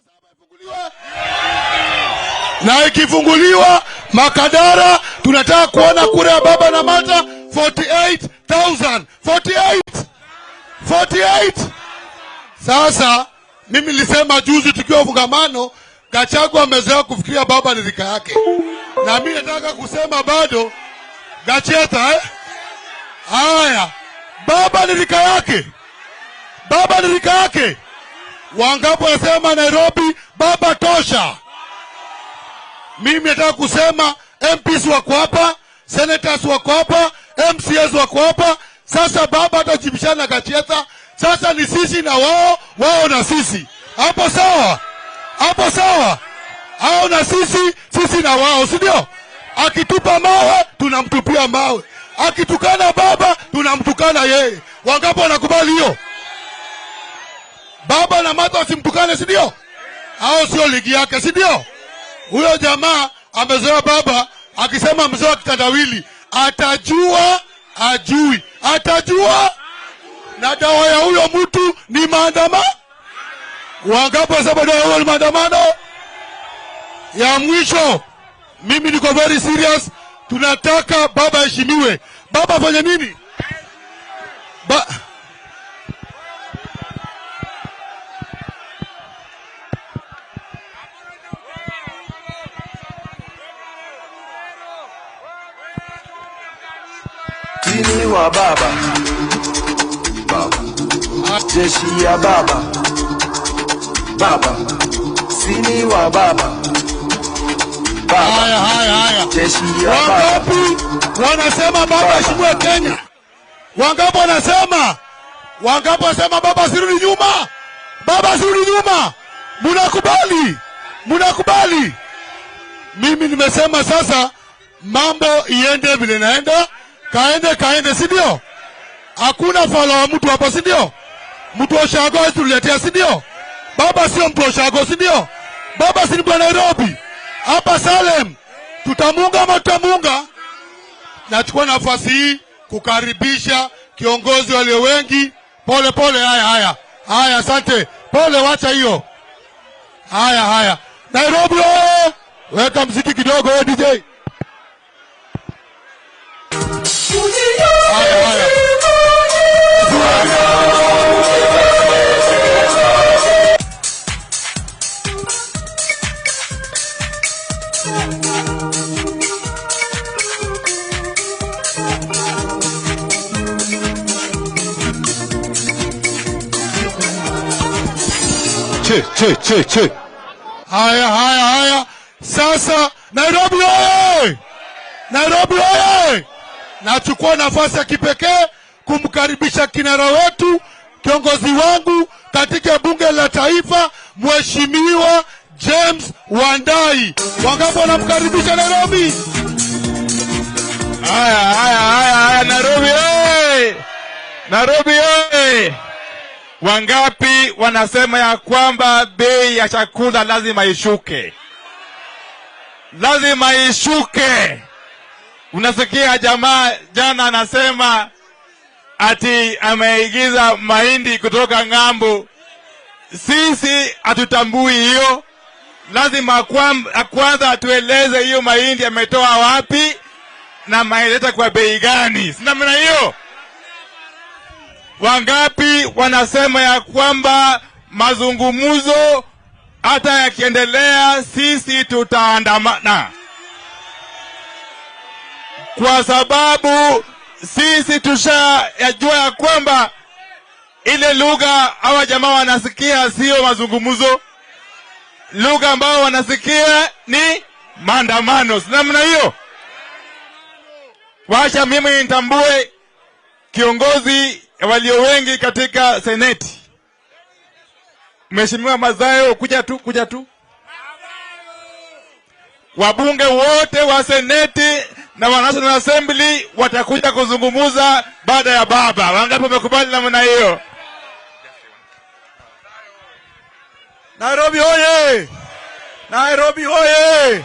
7 ifunguliwe? Na ikifunguliwa Makadara, tunataka kuona kura ya baba na Martha 48,000. 48. 48. Sasa mimi nilisema juzi tukiwa fungamano, Gachagua amezoea kufikiria baba ni rika yake. Na mimi nataka kusema bado Gacheta, eh? Haya, baba ni rika yake. Baba ni rika yake. Wangapo wanasema Nairobi baba tosha. Mimi nataka kusema MPs wako hapa, senators wako hapa, MCAs wako hapa. Sasa baba atajibishana Gacheta. Sasa ni sisi na wao, wao na sisi. Hapo sawa? Hapo sawa? Hao na sisi, sisi na wao, si ndio? Akitupa mawe, tunamtupia mawe. Akitukana baba, tunamtukana yeye. Wangapo wanakubali hiyo? Baba na Martha wasimtukane, si ndio? Hao sio ligi yake, si ndio? Huyo jamaa amezoea baba akisema mzee wa kitandawili, atajua ajui, atajua. Na dawa ya huyo mtu ni maandamano. Wangapo sababu dawa huyo ni maandamano? Ya mwisho, mimi niko very serious. Tunataka baba aheshimiwe. Baba afanye nini? Chini wa baba, baba, jeshi ya baba, baba, sini wa baba, baba. Haya, haya, haya. Jeshi ya baba. Wangapi wanasema baba aheshimiwe Kenya? Wangapi wanasema? Wangapi wanasema baba asirudi nyuma? Baba asirudi nyuma. Mnakubali? Mnakubali? Mimi nimesema sasa mambo iende vile naenda. Kaende kaende, si ndio? Hakuna fala wa mtu hapa, si ndio? Mtu wa Ushago tuliletea, si ndio? Baba sio mtu wa Ushago, si ndio? Baba si mtu wa Nairobi. Hapa Salem tutamunga ama tutamunga? Nachukua nafasi hii kukaribisha kiongozi walio wengi. Pole pole, haya haya. Haya, asante. Pole, wacha hiyo. Haya haya. Nairobi oye! Weka mziki kidogo wewe DJ. Haya haya. Che, che, che, che. Haya haya haya. Sasa Nairobi oye! Nairobi oye! Nachukua nafasi ya kipekee kumkaribisha kinara wetu, kiongozi wangu katika bunge la taifa, Mheshimiwa James Wandayi. Wangapi wanamkaribisha Nairobi? Haya haya haya haya, Nairobi oye! Nairobi oye! Wangapi wanasema ya kwamba bei ya chakula lazima ishuke? Lazima ishuke. Unasikia jamaa jana anasema ati ameigiza mahindi kutoka ng'ambo. Sisi hatutambui hiyo. Lazima kwanza atueleze hiyo mahindi ametoa wapi na ameleta kwa bei gani. Si namna hiyo? Wangapi wanasema ya kwamba mazungumzo hata yakiendelea sisi tutaandamana? Kwa sababu sisi tushajua ya kwamba ile lugha hawa jamaa wanasikia sio mazungumzo. Lugha ambayo wanasikia ni maandamano. Si namna hiyo? Wacha mimi nitambue kiongozi walio wengi katika seneti, Mheshimiwa Mazayo, kuja tu, kuja tu. Wabunge wote wa seneti na wa National Assembly watakuja kuzungumuza baada ya baba. Wangapi wamekubali namna hiyo? Nairobi oye! Nairobi oye!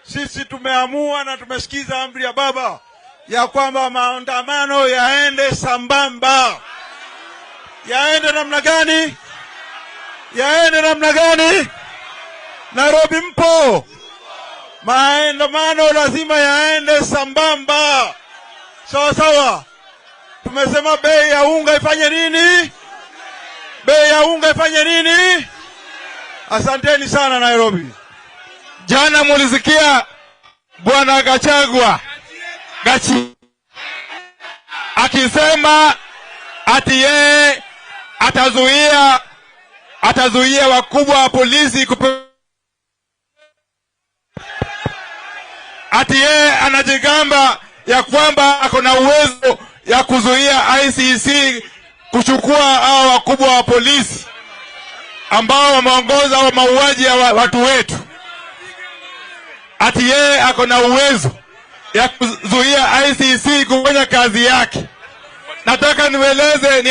Sisi tumeamua na tumesikiza amri ya baba ya kwamba maandamano yaende sambamba. Yaende namna gani? Yaende namna gani? Nairobi mpo? Maandamano lazima yaende sambamba. Sawa sawa. Tumesema bei ya unga ifanye nini? Bei ya unga ifanye nini? Asanteni sana Nairobi. Jana mulisikia Bwana Gachagua Gachi akisema ati yeye atazuia wakubwa wa polisi ati yeye anajigamba ya kwamba ako na uwezo ya kuzuia ICC kuchukua hao wakubwa wa polisi ambao wameongoza wa mauaji ya watu wetu. Ati yeye ako na uwezo ya kuzuia ICC kufanya kazi yake. Nataka nieleze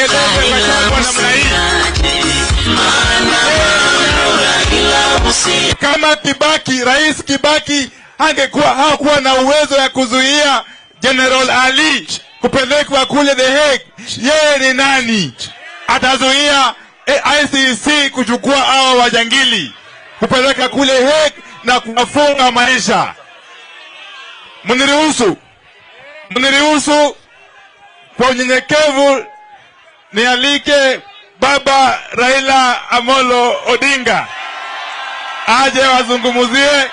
kwa namna hii. Kama Kibaki, Rais Kibaki hakuwa na uwezo ya kuzuia General Ali kupelekwa kule The Hague, yeye ni nani atazuia ICC kuchukua hao wajangili kupeleka kule Hague na kuwafunga maisha? Mniruhusu kwa unyenyekevu nialike Baba Raila Amolo Odinga aje wazungumzie,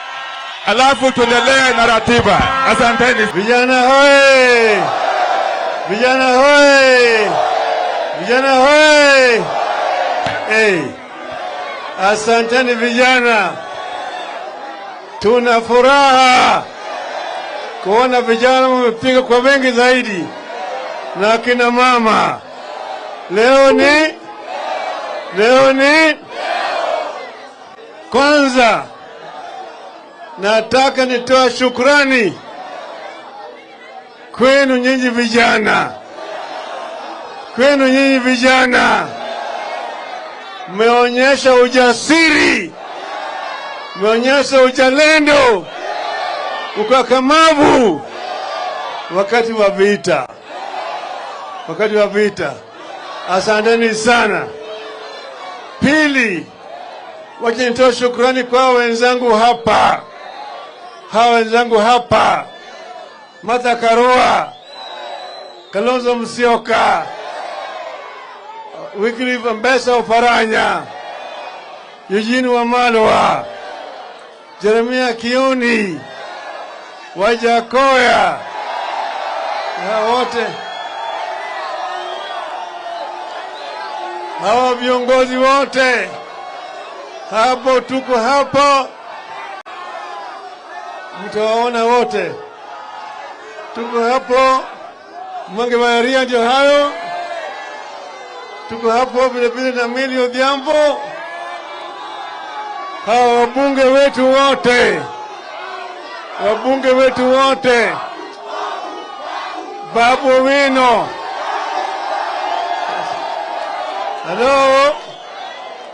alafu tuendelee na ratiba. Asanteni. Vijana hoye! Vijana hoye! Vijana hoye! Hey, asanteni vijana. Tuna furaha kuona vijana wamepiga kwa wengi zaidi na kina mama. Leo ni kwanza nataka nitoa shukrani kwenu nyinyi vijana. Kwenu nyinyi vijana mmeonyesha ujasiri, mmeonyesha uzalendo, ukakamavu wakati wa vita. Wakati wa vita. Asanteni sana. Pili, wacha nitoe shukrani kwa wenzangu hapa. Hawa wenzangu hapa, Martha Karua, Kalonzo Musyoka, Wycliffe Ambesa Oparanya, Eugene Wamalwa, Jeremia Kioni, Wajakoya, na wote hawa viongozi wote hapo, tuko hapo, mtawaona wote. Tuko hapo, Mwangi wa Iria ndio hayo. Tuko hapo vile vile na Millie Odhiambo. Hawa wabunge wetu wote, wabunge wetu wote, Babu Owino. Halo,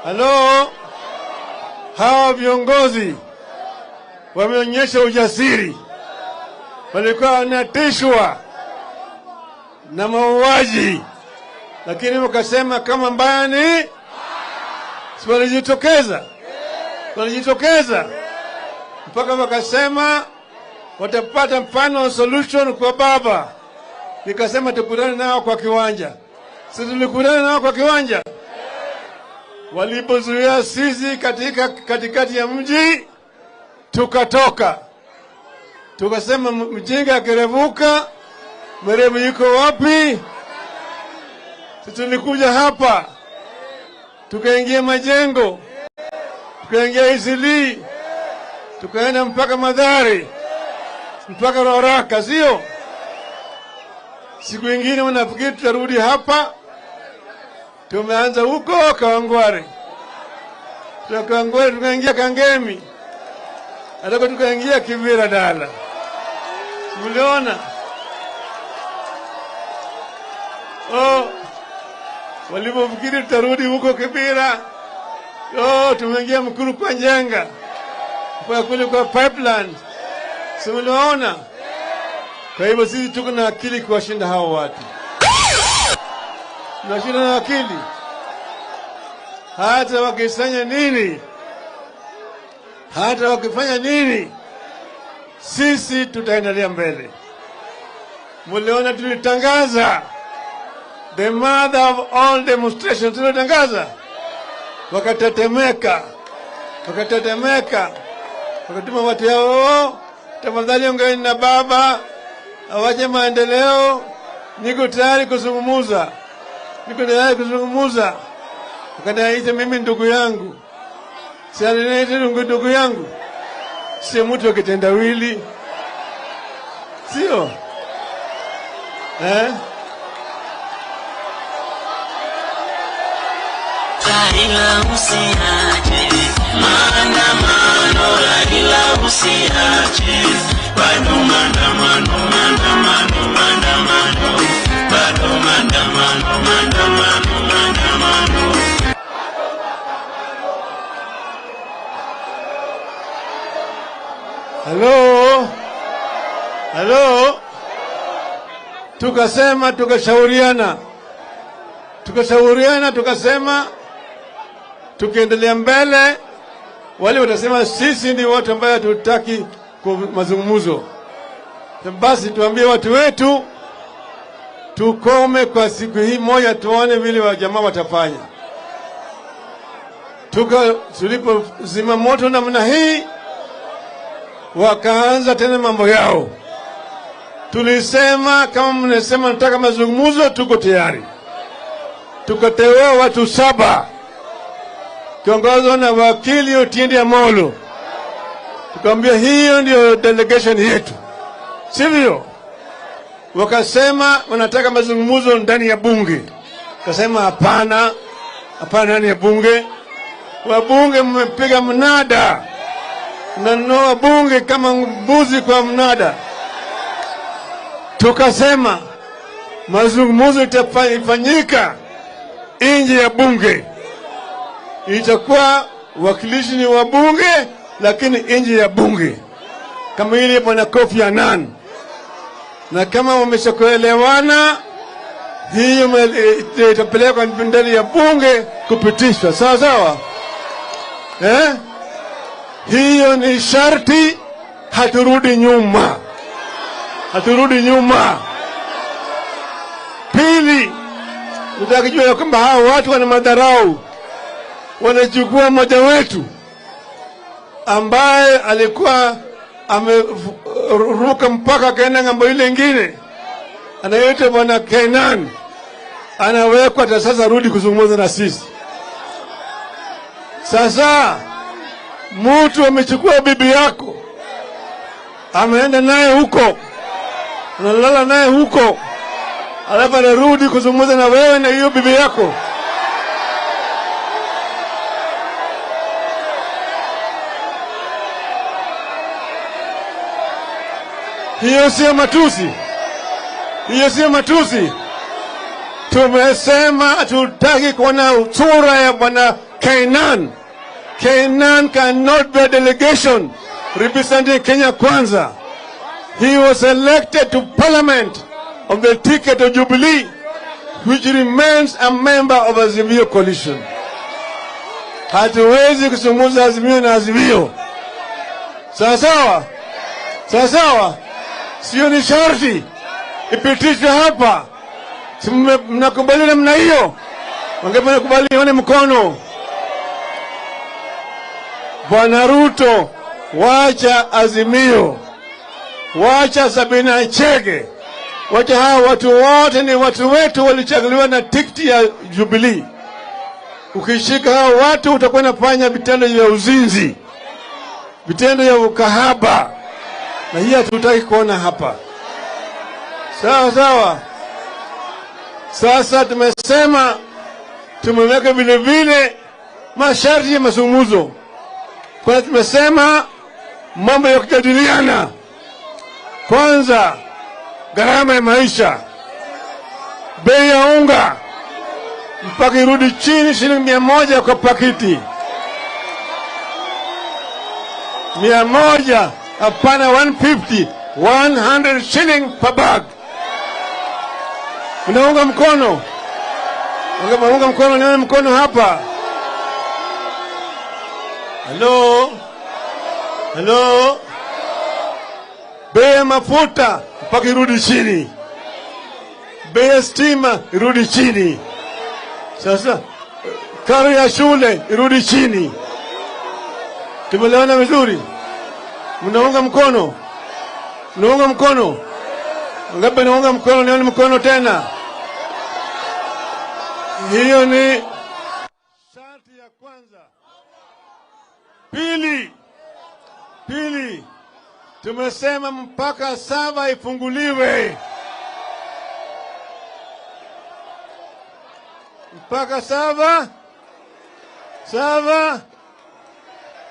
halo. Hawa viongozi wameonyesha ujasiri. Walikuwa wanatishwa na mauaji, lakini wakasema kama mbaya ni si walijitokeza. Walijitokeza mpaka wakasema watapata final solution kwa baba. Nikasema tukutane nao kwa kiwanja. Sisi tulikutana nao kwa kiwanja. Walipozuia sisi katika katikati ya mji, tukatoka. Tukasema mjinga akirevuka, mwerevu yuko wapi? Sisi tulikuja hapa, tukaingia majengo, tukaingia Isili, tukaenda mpaka Madhari, mpaka Roraka, sio? Siku ingine wanafikiri tutarudi hapa. Tumeanza huko Kawangware. Kawangware tukaingia Kangemi. Hata tukaingia Kibera Dala. Mliona? Oh, walipofikiri tutarudi huko Kibera. Oh, tumeingia Mkuru kwa Njenga. Kwa kule kwa pipeline. Si mliona? Kwa hivyo sisi tuko na akili kuwashinda hao watu. Tunashinda na akili. Hata wakifanya nini, hata wakifanya nini, sisi tutaendelea mbele. Muliona tulitangaza the mother of all demonstrations, tulitangaza, wakatetemeka, wakatetemeka, wakatuma watu yao, tafadhali ongeeni na baba awache maendeleo, niko tayari kuzungumza, niko tayari kuzungumza. Wakaniita mimi ndugu yangu, si aliniita ndugu yangu, si mtu wa kitendawili, sio eh? Raila usiache maandamano, Raila usiache bado maandamano, maandamano, maandamano, bado maandamano, maandamano, maandamano. Hello, hello. Tukasema, tukashauriana, tukashauriana, tukasema tukiendelea mbele wale watasema sisi ni watu ambao hatutaki mazungumzo. Basi tuambie watu wetu tukome kwa siku hii moja, tuone vile wa jamaa watafanya. Tulipozima moto namna hii, wakaanza tena mambo yao. Tulisema kama mnasema nataka mazungumzo, tuko tayari. Tukateua watu 7 kiongozwa na wakili Otiende Amolo. Tukamwambia hiyo ndio delegation yetu, sivyo? Wakasema wanataka mazungumzo ndani ya bunge. Kasema hapana, hapana ndani ya bunge. Wabunge mmepiga mnada, mnanunua bunge kama mbuzi kwa mnada. Tukasema mazungumzo itafanyika nje ya bunge, itakuwa wakilishi ni wa bunge lakini nje ya bunge, kama ile bwana Kofi Annan. Na kama wameshakuelewana, hiyo itapelekwa ndani ya bunge kupitishwa, sawa sawa? Eh? Hiyo ni sharti, haturudi nyuma, haturudi nyuma. Pili, tutakijua kwamba hao watu wana madharau, wanachukua mmoja wetu ambaye alikuwa ameruka mpaka kaenda ng'ambo ile nyingine, anaitwa bwana Kenan, anawekwa hata sasa rudi kuzungumza na sisi. Sasa mtu amechukua bibi yako, ameenda naye huko, analala naye huko, alafu anarudi kuzungumza na wewe na hiyo bibi yako. Hiyo sio matusi, hiyo sio matusi. Tumesema hatutaki kuona sura ya bwana Kenan. Kenan cannot be a delegation representing Kenya Kwanza. He was elected to parliament on the ticket of Jubilee, which remains a member of Azimio coalition. Hatuwezi kuzungumza Azimio na Azimio. Sawa sawa? Sawa sawa? Sio ni sharti ipitishwe hapa. Si mnakubali namna hiyo? Wangependa kubali, nione mkono. Bwana Ruto, wacha Azimio, wacha Sabina Chege, wacha hawa watu wote ni watu wetu walichaguliwa na tikiti ya Jubilee. Ukishika hawa watu utakuwa unafanya vitendo vya uzinzi, vitendo vya ukahaba, na hii hatutaki kuona hapa. Sawa sawa? Sasa tumesema tumeweka vile vile masharti ya mazungumzo. Kwa tumesema mambo ya kujadiliana. Kwanza, gharama ya maisha, bei ya unga mpaka irudi chini shilingi 100 kwa pakiti. 100, hapana 150, 100 shilling per bag. Unaunga mkono? Unaunga mkono? Nione mkono hapa. Hello? Hello? Bei ya mafuta mpaka irudi chini. Bei ya stima irudi chini. Sasa karo ya shule irudi chini. Tumeelewana vizuri? Mnaunga mkono? Mnaunga mkono? Ngapi naunga mkono? Nione mkono tena. Hiyo ni sharti ya kwanza. Pili, tumesema mpaka 7 ifunguliwe. Mpaka 7 7.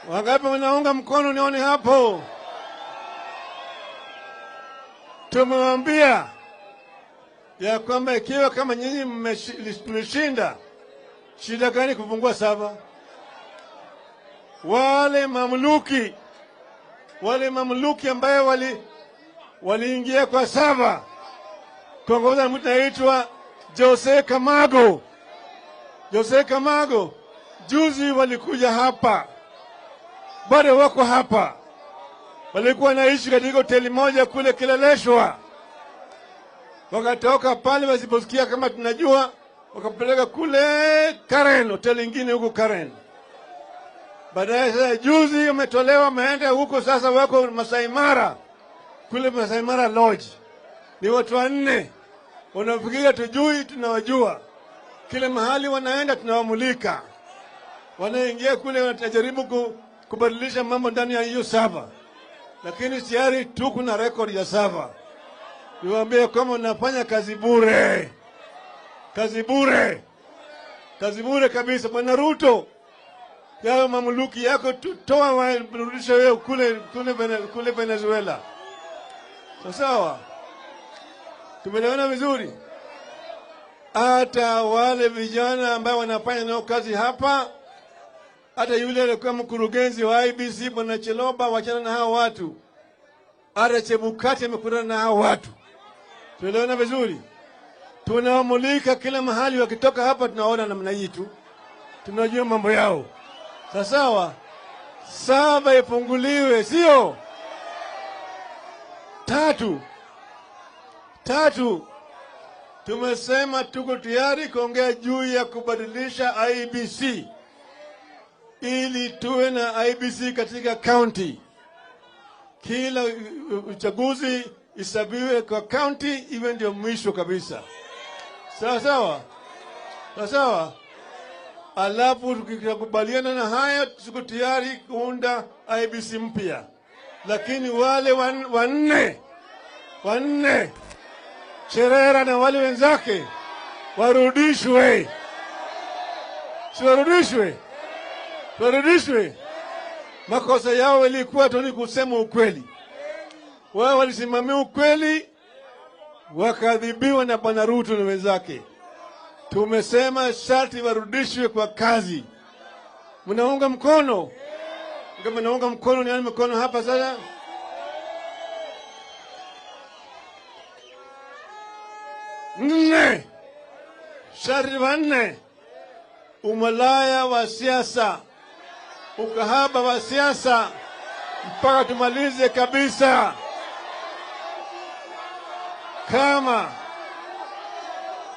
Wangapi wanaunga mkono? Nione hapo. Tumewambia ya kwamba ikiwa kama nyinyi mlishinda, shida gani kufungua 7? Wale mamluki ambaye waliingia kwa 7, kuongoza mtu anaitwa Jose Camargo. Jose Camargo juzi walikuja hapa, bado wako hapa. Walikuwa naishi katika hoteli moja kule Kileleshwa. Wakatoka pale wasiposikia kama tunajua, wakapeleka kule Karen, hoteli nyingine huko Karen. Baadaye sasa juzi wametolewa, wameenda huko, sasa wako Masai Mara, kule Masai Mara Lodge. Ni watu 4. Wanafikiria tujui, tunawajua. Kila mahali wanaenda tunawamulika. Wanaingia kule wanajaribu kubadilisha mambo ndani ya hiyo 7. Lakini tayari tuko na record ya 7. Niwaambie kama unafanya kazi bure. Kazi bure. Kazi bure kabisa. Bwana Ruto, yao mamluki yako tutoa warudishe wewe kule Venezuela. Sawa? Tumeelewana vizuri? Hata wale vijana ambao wanafanya nao kazi hapa, hata yule aliyekuwa mkurugenzi wa IBC Bwana Cheloba, wachana na hao watu. Hata Chebukati amekutana na hao watu. Tuelewana vizuri? Tunawamulika kila mahali, wakitoka hapa tunaona namna hii tu. Tunajua mambo yao. Sawa? 7 ifunguliwe, sio? 3. Tumesema tuko tayari kuongea juu ya kubadilisha IBC ili tuwe na IBC katika county. Kila uchaguzi isabiwe kwa county, iwe ndio mwisho kabisa. Sawa sawa? Sawa sawa? Alafu tukikubaliana na haya, tuko tayari kuunda IBC mpya. Lakini wale wanne Cherera na wale wenzake warudishwe. Si warudishwe? Warudishwe. Makosa yao ilikuwa tu ni kusema ukweli. Wao walisimamia ukweli, wakaadhibiwa na Bwana Ruto na wenzake. Tumesema sharti warudishwe kwa kazi. Mnaunga mkono? Kama mnaunga mkono, nione mkono hapa sasa. 4. Sharti 4. Umalaya wa siasa, ukahaba wa siasa mpaka tumalize kabisa. Kama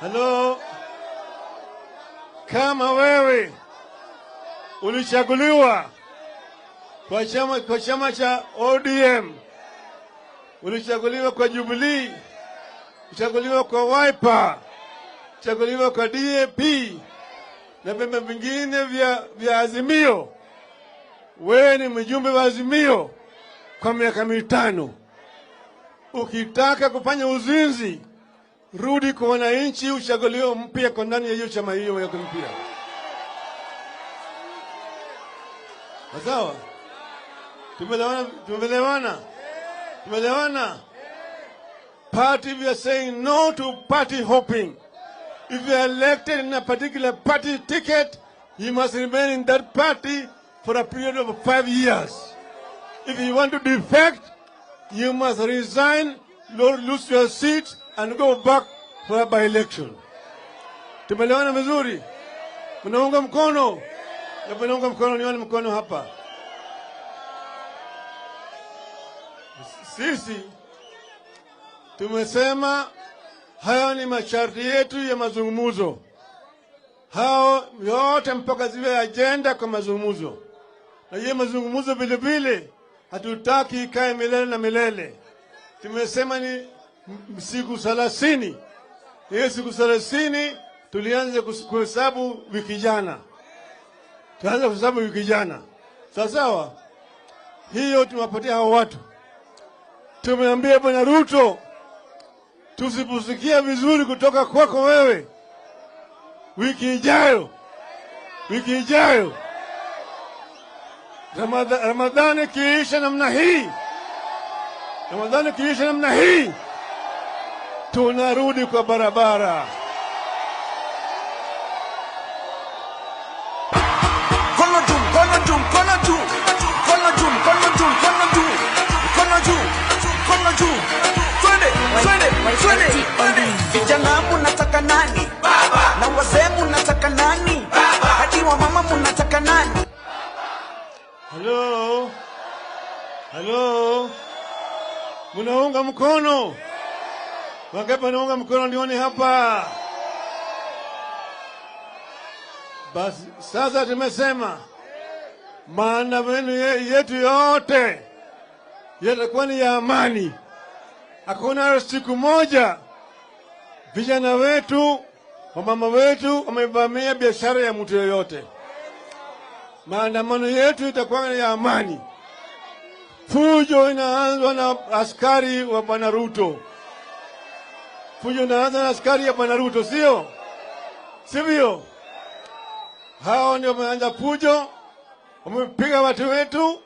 hello, kama wewe ulichaguliwa kwa chama cha ODM, ulichaguliwa kwa Jubilee, ulichaguliwa kwa Wiper, ulichaguliwa kwa DAP na vyama vingine vya Azimio, wewe ni mjumbe wa Azimio kwa miaka 5. Ukitaka kufanya uzinzi, rudi kwa wananchi, uchaguliwe mpya kwa ndani ya hiyo chama hiyo yako mpya. Sawa? Tumeelewana? Tumeelewana? Tumeelewana? Party, we are saying no to party hopping. If you are elected in a particular party ticket, you must remain in that party for a period of 5 years. If you want to defect, you must resign, lose your seat, and go back for a by-election. Tumeelewana vizuri? Mnaunga mkono? Mnaunga mkono, nione mkono hapa. Sisi tumesema hayo ni masharti yetu ya mazungumzo. Hao yote mpaka ziwe agenda kwa mazungumzo. Na hiyo mazungumzo vile vile hatutaki ikae milele na milele. Tumesema ni siku 30. Hiyo siku 30 tulianza kuhesabu wiki jana. Tuanza kuhesabu wiki jana. Sawa sawa? Hiyo tumewapatia hao watu. Tumeambia Bwana Ruto, tusiposikia vizuri kutoka kwako wewe wiki ijayo, Ramadhani kiisha namna hii, tunarudi kwa barabara. Kono juu, kono juu, kono juu, kono juu, kono juu, kono juu, kono juu, kono juu. Twende, twende, twende. Vijana munataka nani? Baba. Na wazee munataka nani? Baba. Hadi wa mama munataka nani? Hello. Hello. Munaunga mkono? Wangapi wanaunga mkono nione hapa? Basi sasa tumesema maandamano yetu yote yatakuwa ni ya amani. Hakuna siku moja vijana wetu, wamama wetu wamevamia biashara ya mtu yoyote. Maandamano yetu itakuwa ya amani. Fujo inaanza na askari wa Bwana Ruto. Fujo inaanza na askari ya Bwana Ruto, sio? Sivyo? Hao ndio wameanza fujo, wamepiga watu wetu,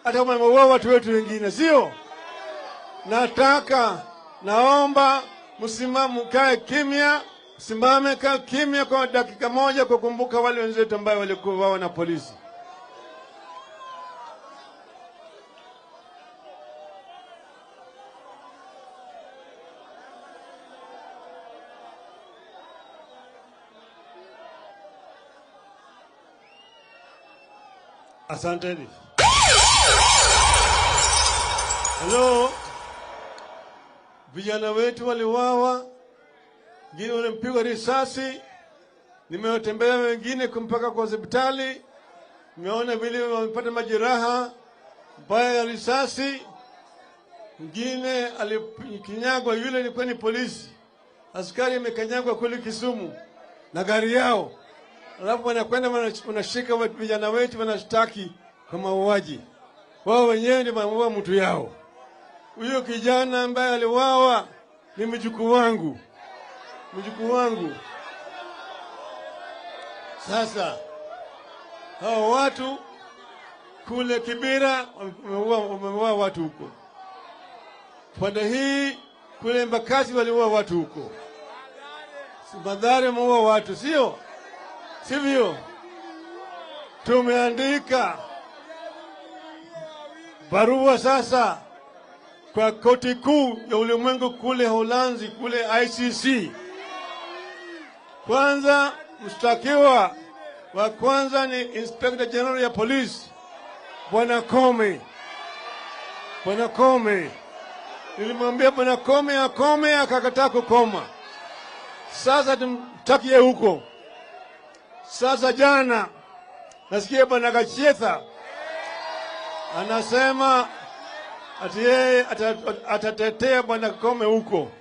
hata wameua watu wetu wengine, sio? Nataka, naomba msimame, kae kimya, simame kae kimya kwa dakika moja kukumbuka wale wenzetu ambao walikuwa na polisi. Asanteni. Hello. Vijana wetu waliuawa, wengine walimpigwa risasi. Nimewatembelea wengine mpaka kwa hospitali. Nimeona vile wamepata majeraha mbaya ya risasi. Mwingine alikinyagwa, yule alikuwa ni polisi. Askari amekanyagwa kule Kisumu na gari yao. Alafu wanakwenda wanashika vijana wetu, wanashtaki kwa mauaji. Wao wenyewe ndio wameua mtu yao. Huyo kijana ambaye aliuawa ni mjukuu wangu. Mjukuu wangu. Sasa hao watu kule Kibera wameua watu huko. Pande hii kule Embakasi waliua watu huko. Mathare wameua watu, sio? Sivyo? Tumeandika barua sasa kwa koti kuu ya ulimwengu kule Holanzi, kule ICC. Kwanza mshtakiwa wa kwanza ni Inspector General ya Police, Bwana Kome. Bwana Kome. Nilimwambia Bwana Kome akome, akakataa kukoma. Sasa tumtakie huko. Sasa jana nasikia Bwana Gachetha anasema ati yeye atatetea Bwana Kome huko.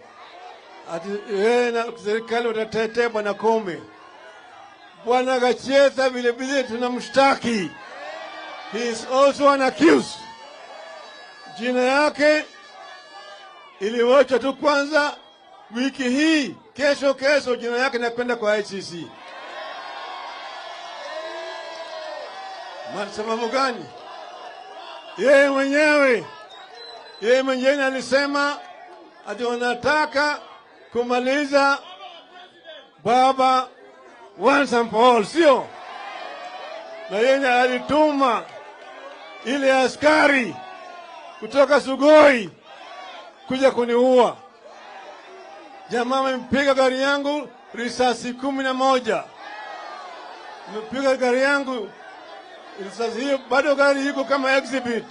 Ati yeye na serikali watatetea Bwana Kome. Bwana Gachetha vile vile tunamshtaki. He is also an accused. Jina yake iliwachwa tu kwanza wiki hii, kesho jina yake inakwenda kwa ICC. Sababu gani? Yeye mwenyewe alisema ati wanataka kumaliza baba once and for all, sio? Na yeye alituma ile askari kutoka Sugoi kuja kuniua. Jamaa amempiga gari yangu risasi 11. Amepiga gari yangu risasi hiyo, bado gari iko kama exhibit.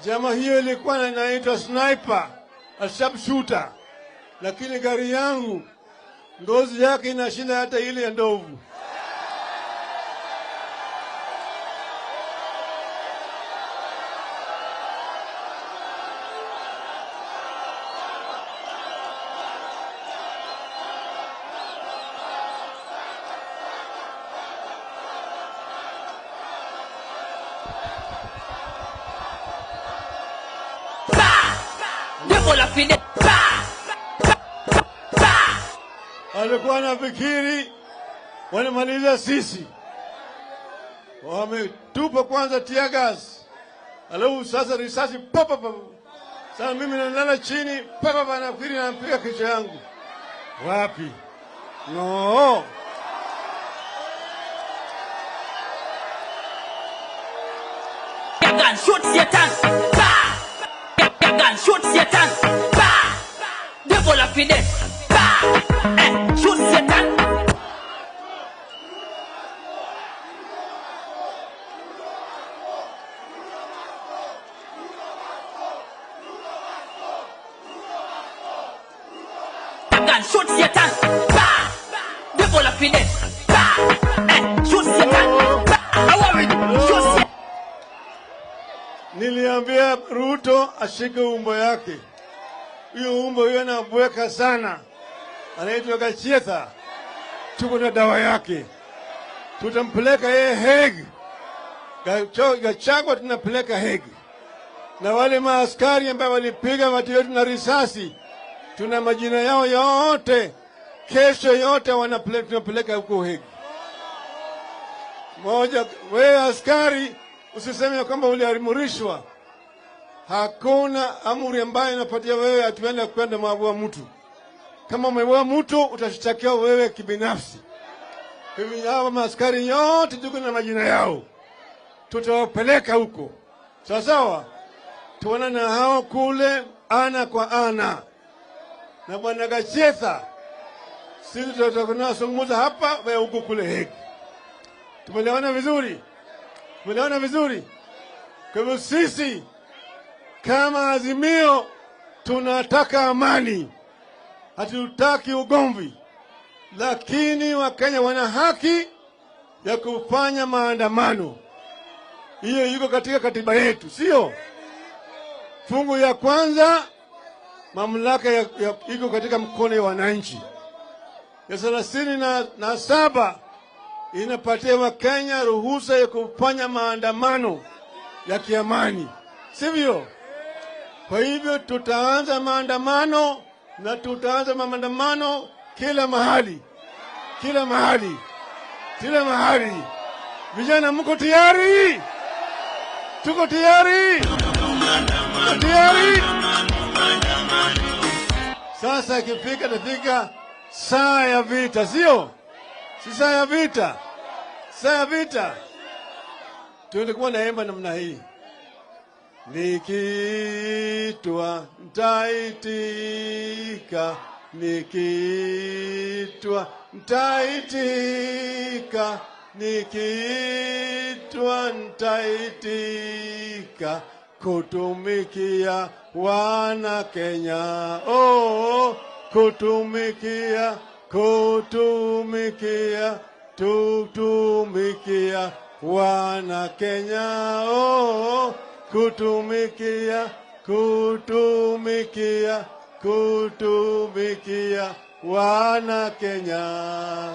Jamaa hiyo ilikuwa inaitwa sniper, a sharpshooter. Lakini gari yangu ngozi yake inashinda hata ile ya ndovu. Alikuwa anafikiri wanamaliza sisi. Wametupa kwanza tear gas, alafu sasa risasi papa papa. Sasa mimi nalala chini papa papa, nafikiri nampiga kichwa yangu. Wapi? No. Gun shoot Satan. Bah! Gun shoot Satan. Bah! Devil of death. Bah! Shoot Satan. Gun shoot Satan. Bah! Devil of death. Bah! Shoot Satan. Bah! I worry. Shoot Satan. Niliambia Ruto ashike umbo yake. Hiyo umbo hiyo anabweka sana. Anaitwa Gachietha. Tuko na dawa yake. Tutampeleka yeye Hague. Gachagua tunapeleka Hague. Na wale maaskari ambao walipiga watu wetu na risasi, tuna majina yao yote. Kesho yote tunapeleka huko Hague. Moja, wewe askari usiseme kwamba uliamrishwa. Hakuna amri ambayo inapatia wewe atuende kwenda mwaua mtu. Kama umeua mtu utashtakiwa wewe kibinafsi. Hivi hawa maaskari yote tuko na majina yao. Tutawapeleka huko. Sawa sawa? Tuonane na hao kule ana kwa ana. Na bwana Gachietha, sisi tutakunazungumza hapa, wewe huko kule Hague. Tumeelewana vizuri? Tumeelewana vizuri? Kwa hivyo sisi kama Azimio tunataka amani. Hatutaki ugomvi. Lakini Wakenya wana haki ya kufanya maandamano. Hiyo iko katika katiba yetu, sio? Fungu ya kwanza, mamlaka iko katika mkono wa wananchi. Ya 37 inapatia Wakenya ruhusa ya kufanya maandamano ya kiamani, sivyo? Kwa hivyo tutaanza maandamano, na tutaanza maandamano kila mahali. Kila mahali. Kila mahali. Vijana mko tayari? Tuko tayari? Tuko tayari? Sasa ikifika tafika saa ya vita, sio? Si saa ya vita. Saa ya vita. Tulikuwa naimba namna hii. Nikiitwa nitaitika, nikiitwa nitaitika, nikiitwa nitaitika, kutumikia wana Kenya. Oh, kutumikia, kutumikia, tutumikia wana Kenya. Oh, kutumikia, kutumikia, kutumikia wana Kenya.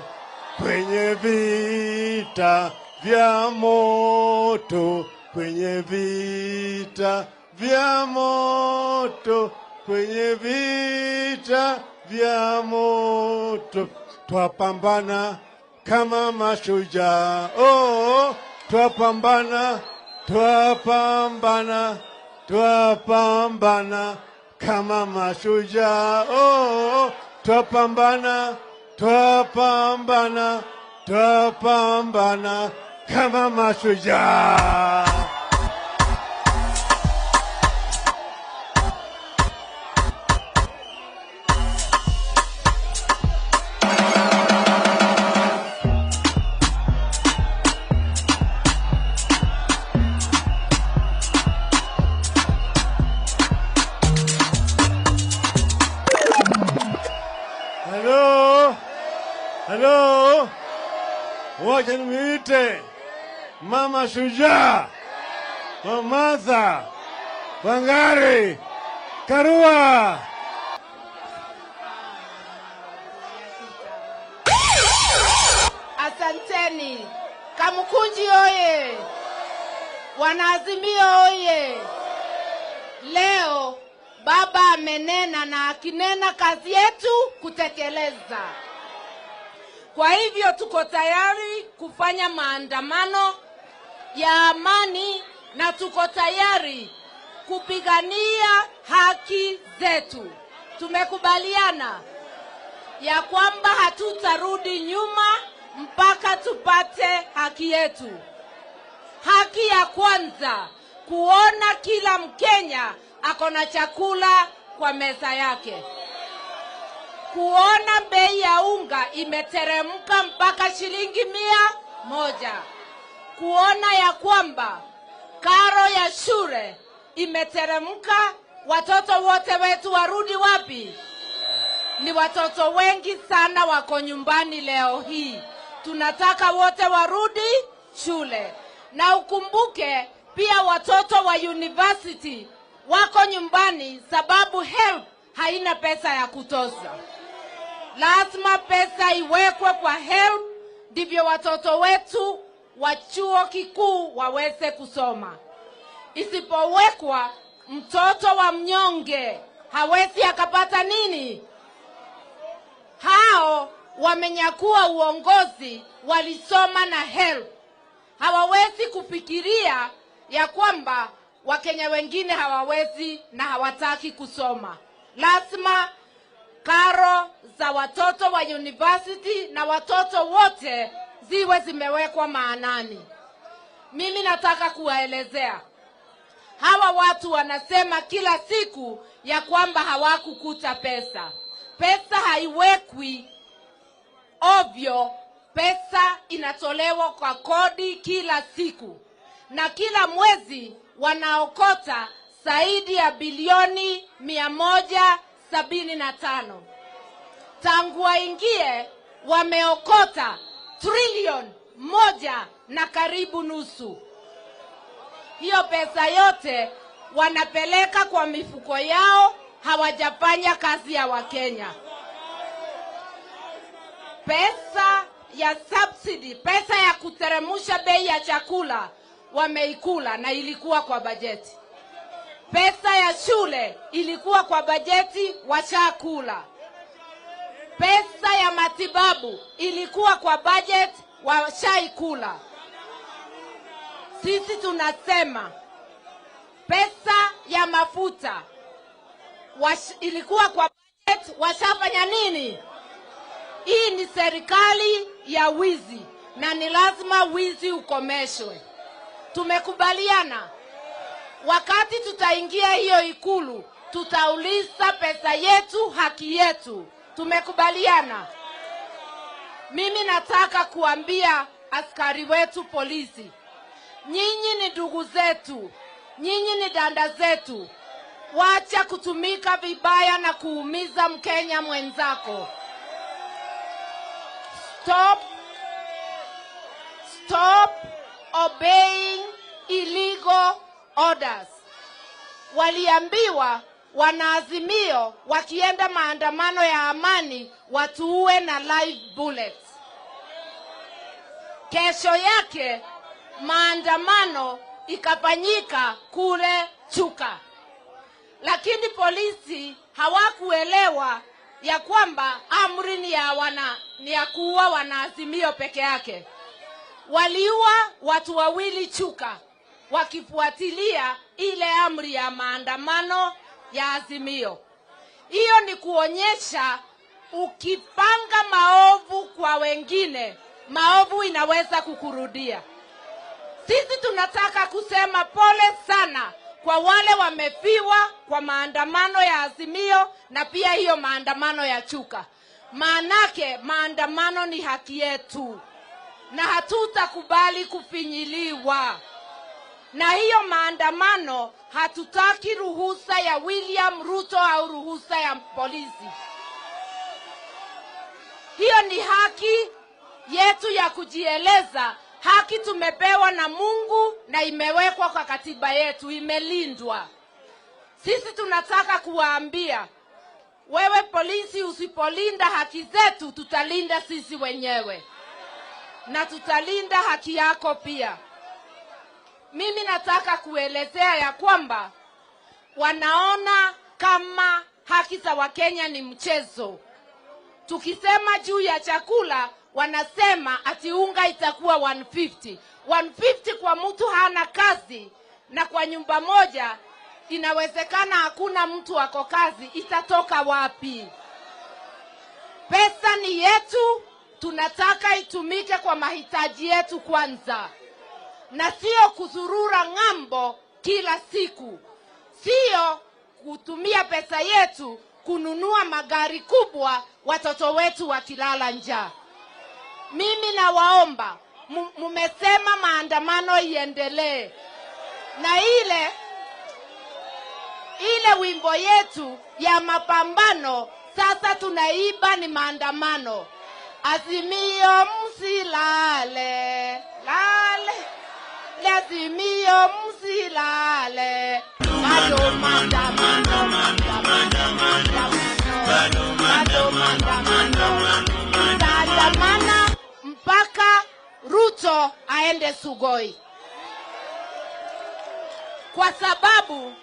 Kwenye vita vya moto, kwenye vita vya moto, kwenye vita vya moto, twapambana kama mashujaa. Oh, twapambana, twapambana, twapambana kama mashujaa. Oh, twapambana, twapambana, twapambana kama mashujaa. Wacha nimuite mama shujaa, Mama Martha Wangari Karua. Asanteni. Kamukunji oye! Wanaazimio oye! Leo baba amenena, na akinena kazi yetu kutekeleza. Kwa hivyo tuko tayari kufanya maandamano ya amani na tuko tayari kupigania haki zetu. Tumekubaliana ya kwamba hatutarudi nyuma mpaka tupate haki yetu. Haki ya kwanza, kuona kila Mkenya ako na chakula kwa meza yake. Kuona bei ya unga imeteremka mpaka shilingi 100. Kuona ya kwamba karo ya shule imeteremka, watoto wote wetu warudi wapi? Ni watoto wengi sana wako nyumbani leo hii. Tunataka wote warudi shule. Na ukumbuke pia watoto wa university wako nyumbani sababu HELB haina pesa ya kutosha. Lazima pesa iwekwe kwa HELB ndivyo watoto wetu wa chuo kikuu waweze kusoma. Isipowekwa, mtoto wa mnyonge hawezi akapata nini? Hao wamenyakua uongozi walisoma na HELB. Hawawezi kufikiria ya kwamba Wakenya wengine hawawezi na hawataki kusoma. Lazima karo za watoto wa university na watoto wote ziwe zimewekwa maanani. Mimi nataka kuwaelezea. Hawa watu wanasema kila siku ya kwamba hawakukuta pesa. Pesa haiwekwi ovyo, pesa inatolewa kwa kodi kila siku. Na kila mwezi wanaokota zaidi ya bilioni 175. Tangu waingie wameokota trilioni 1 na karibu nusu. Hiyo pesa yote wanapeleka kwa mifuko yao, hawajafanya kazi ya Wakenya. Pesa ya subsidy, pesa ya kuteremusha bei ya chakula wameikula na ilikuwa kwa bajeti. Pesa ya shule ilikuwa kwa bajeti, washakula. Pesa ya matibabu ilikuwa kwa budget, washaikula. Sisi tunasema pesa ya mafuta ilikuwa kwa budget, washafanya nini? Hii ni serikali ya wizi na ni lazima wizi ukomeshwe. Tumekubaliana wakati tutaingia hiyo ikulu tutauliza pesa yetu, haki yetu. Tumekubaliana. Mimi nataka kuambia askari wetu polisi, nyinyi ni ndugu zetu, nyinyi ni danda zetu. Wacha kutumika vibaya na kuumiza Mkenya mwenzako. Stop. Stop obeying illegal orders. Waliambiwa wanaazimio wakienda maandamano ya amani watuue na live bullets. Kesho yake maandamano ikafanyika kule Chuka. Lakini polisi hawakuelewa ya kwamba amri ni ya kuua wanaazimio peke yake. Waliua watu wawili Chuka wakifuatilia ile amri ya maandamano ya Azimio. Hiyo ni kuonyesha ukipanga maovu kwa wengine, maovu inaweza kukurudia. Sisi tunataka kusema pole sana kwa wale wamefiwa kwa maandamano ya Azimio na pia hiyo maandamano ya Chuka. Maanake maandamano ni haki yetu na hatutakubali kufinyiliwa. Na hiyo maandamano hatutaki ruhusa ya William Ruto au ruhusa ya polisi. Hiyo ni haki yetu ya kujieleza, haki tumepewa na Mungu na imewekwa kwa katiba yetu, imelindwa. Sisi tunataka kuwaambia, wewe polisi, usipolinda haki zetu, tutalinda sisi wenyewe. Na tutalinda haki yako pia. Mimi nataka kuelezea ya kwamba wanaona kama haki za Wakenya ni mchezo. Tukisema juu ya chakula, wanasema ati unga itakuwa 150. 150 kwa mtu hana kazi, na kwa nyumba moja inawezekana hakuna mtu ako kazi, itatoka wapi? Pesa ni yetu, tunataka itumike kwa mahitaji yetu kwanza. Na sio kuzurura ng'ambo kila siku. Sio kutumia pesa yetu kununua magari kubwa watoto wetu wakilala njaa. Mimi nawaomba, mumesema maandamano iendelee. Na ile wimbo yetu ya mapambano sasa tunaiba ni maandamano. Azimio msilale, lale. Azimio msilale. Bado maandamano, maandamano, bado maandamano. Tutaandamana mpaka Ruto aende Sugoi. Kwa sababu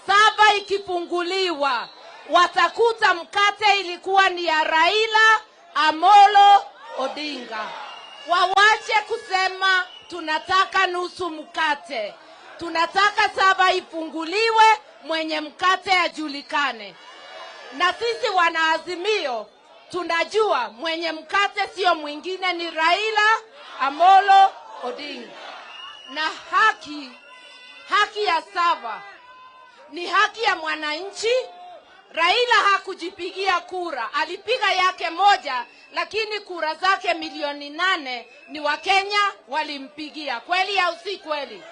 sava ikifunguliwa watakuta mkate ilikuwa ni ya Raila Amolo Odinga. Wawache kusema tunataka nusu mkate. Tunataka sava ifunguliwe, mwenye mkate ajulikane. Na sisi wanaazimio tunajua mwenye mkate sio mwingine ni Raila Amolo Odinga. Na haki ya sava ni haki ya mwananchi. Raila hakujipigia kura, alipiga yake moja, lakini kura zake 8,000,000 ni Wakenya walimpigia. Kweli au si kweli?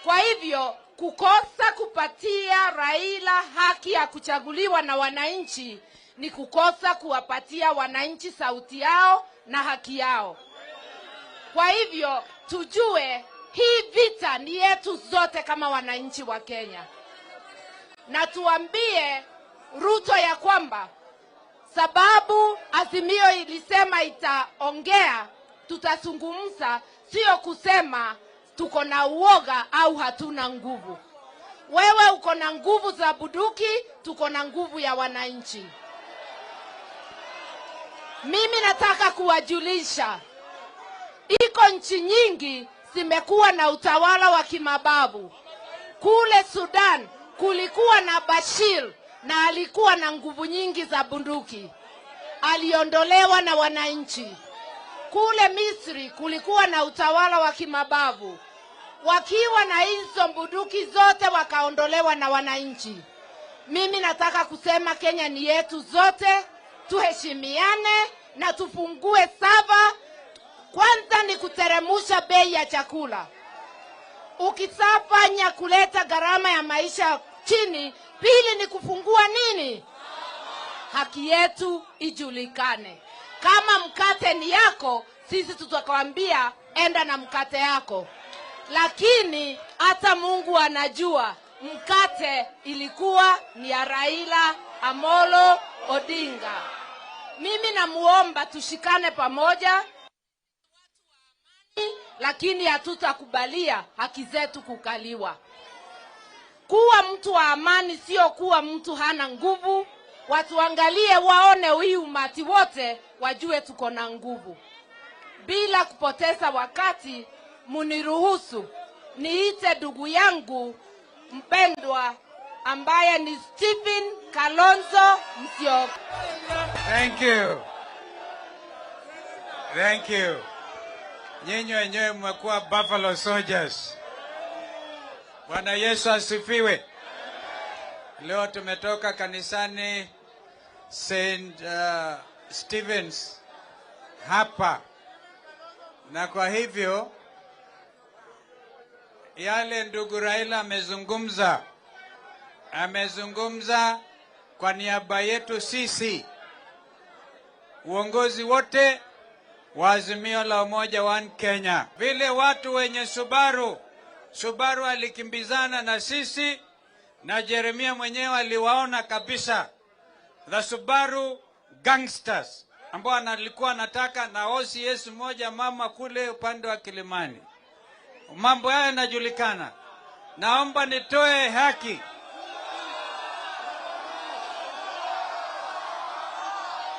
Kwa hivyo kukosa kupatia Raila haki ya kuchaguliwa na wananchi ni kukosa kuwapatia wananchi sauti yao na haki yao. Kwa hivyo tujue hii vita ni yetu zote kama wananchi wa Kenya. Na tuambie Ruto ya kwamba sababu Azimio ilisema itaongea, tutazungumza, sio kusema tuko na uoga au hatuna nguvu. Wewe uko na nguvu za bunduki, tuko na nguvu ya wananchi. Mimi nataka kuwajulisha, iko nchi nyingi zimekuwa na utawala wa kimabavu. Kule Sudan kulikuwa na Bashir na alikuwa na nguvu nyingi za bunduki. Aliondolewa na wananchi. Kule Misri kulikuwa na utawala wa kimabavu. Wakiwa na hizo bunduki zote wakaondolewa na wananchi. Mimi nataka kusema Kenya ni yetu zote, tuheshimiane na tufungue sava. Kwanza ni kuteremusha bei ya chakula. Ukisafanya kuleta gharama ya maisha chini, pili ni kufungua nini? Haki yetu ijulikane. Kama mkate ni yako, sisi tutakwambia enda na mkate yako. Lakini hata Mungu anajua mkate ilikuwa ni ya Raila Amolo Odinga. Mimi namuomba tushikane pamoja, lakini hatutakubalia haki zetu kukaliwa. Kuwa mtu wa amani sio kuwa mtu hana nguvu. Watu angalie waone hii umati wote, wajue tuko na nguvu. Bila kupoteza wakati, muniruhusu niite ndugu yangu mpendwa ambaye ni Stephen Kalonzo Musyoka. Thank you. Thank you. Nyinyi wenyewe mmekuwa Buffalo Soldiers. Bwana Yesu asifiwe. Leo tumetoka kanisani St. Stephen's hapa. Na kwa hivyo yale ndugu Raila amezungumza kwa niaba yetu sisi uongozi wote wa Azimio la Umoja One Kenya. Vile watu wenye Subaru alikimbizana na sisi, na Jeremia mwenyewe aliwaona kabisa, the Subaru gangsters ambao alikuwa anataka na OCS moja mama kule upande wa Kilimani. Mambo haya yanajulikana. Naomba nitoe haki.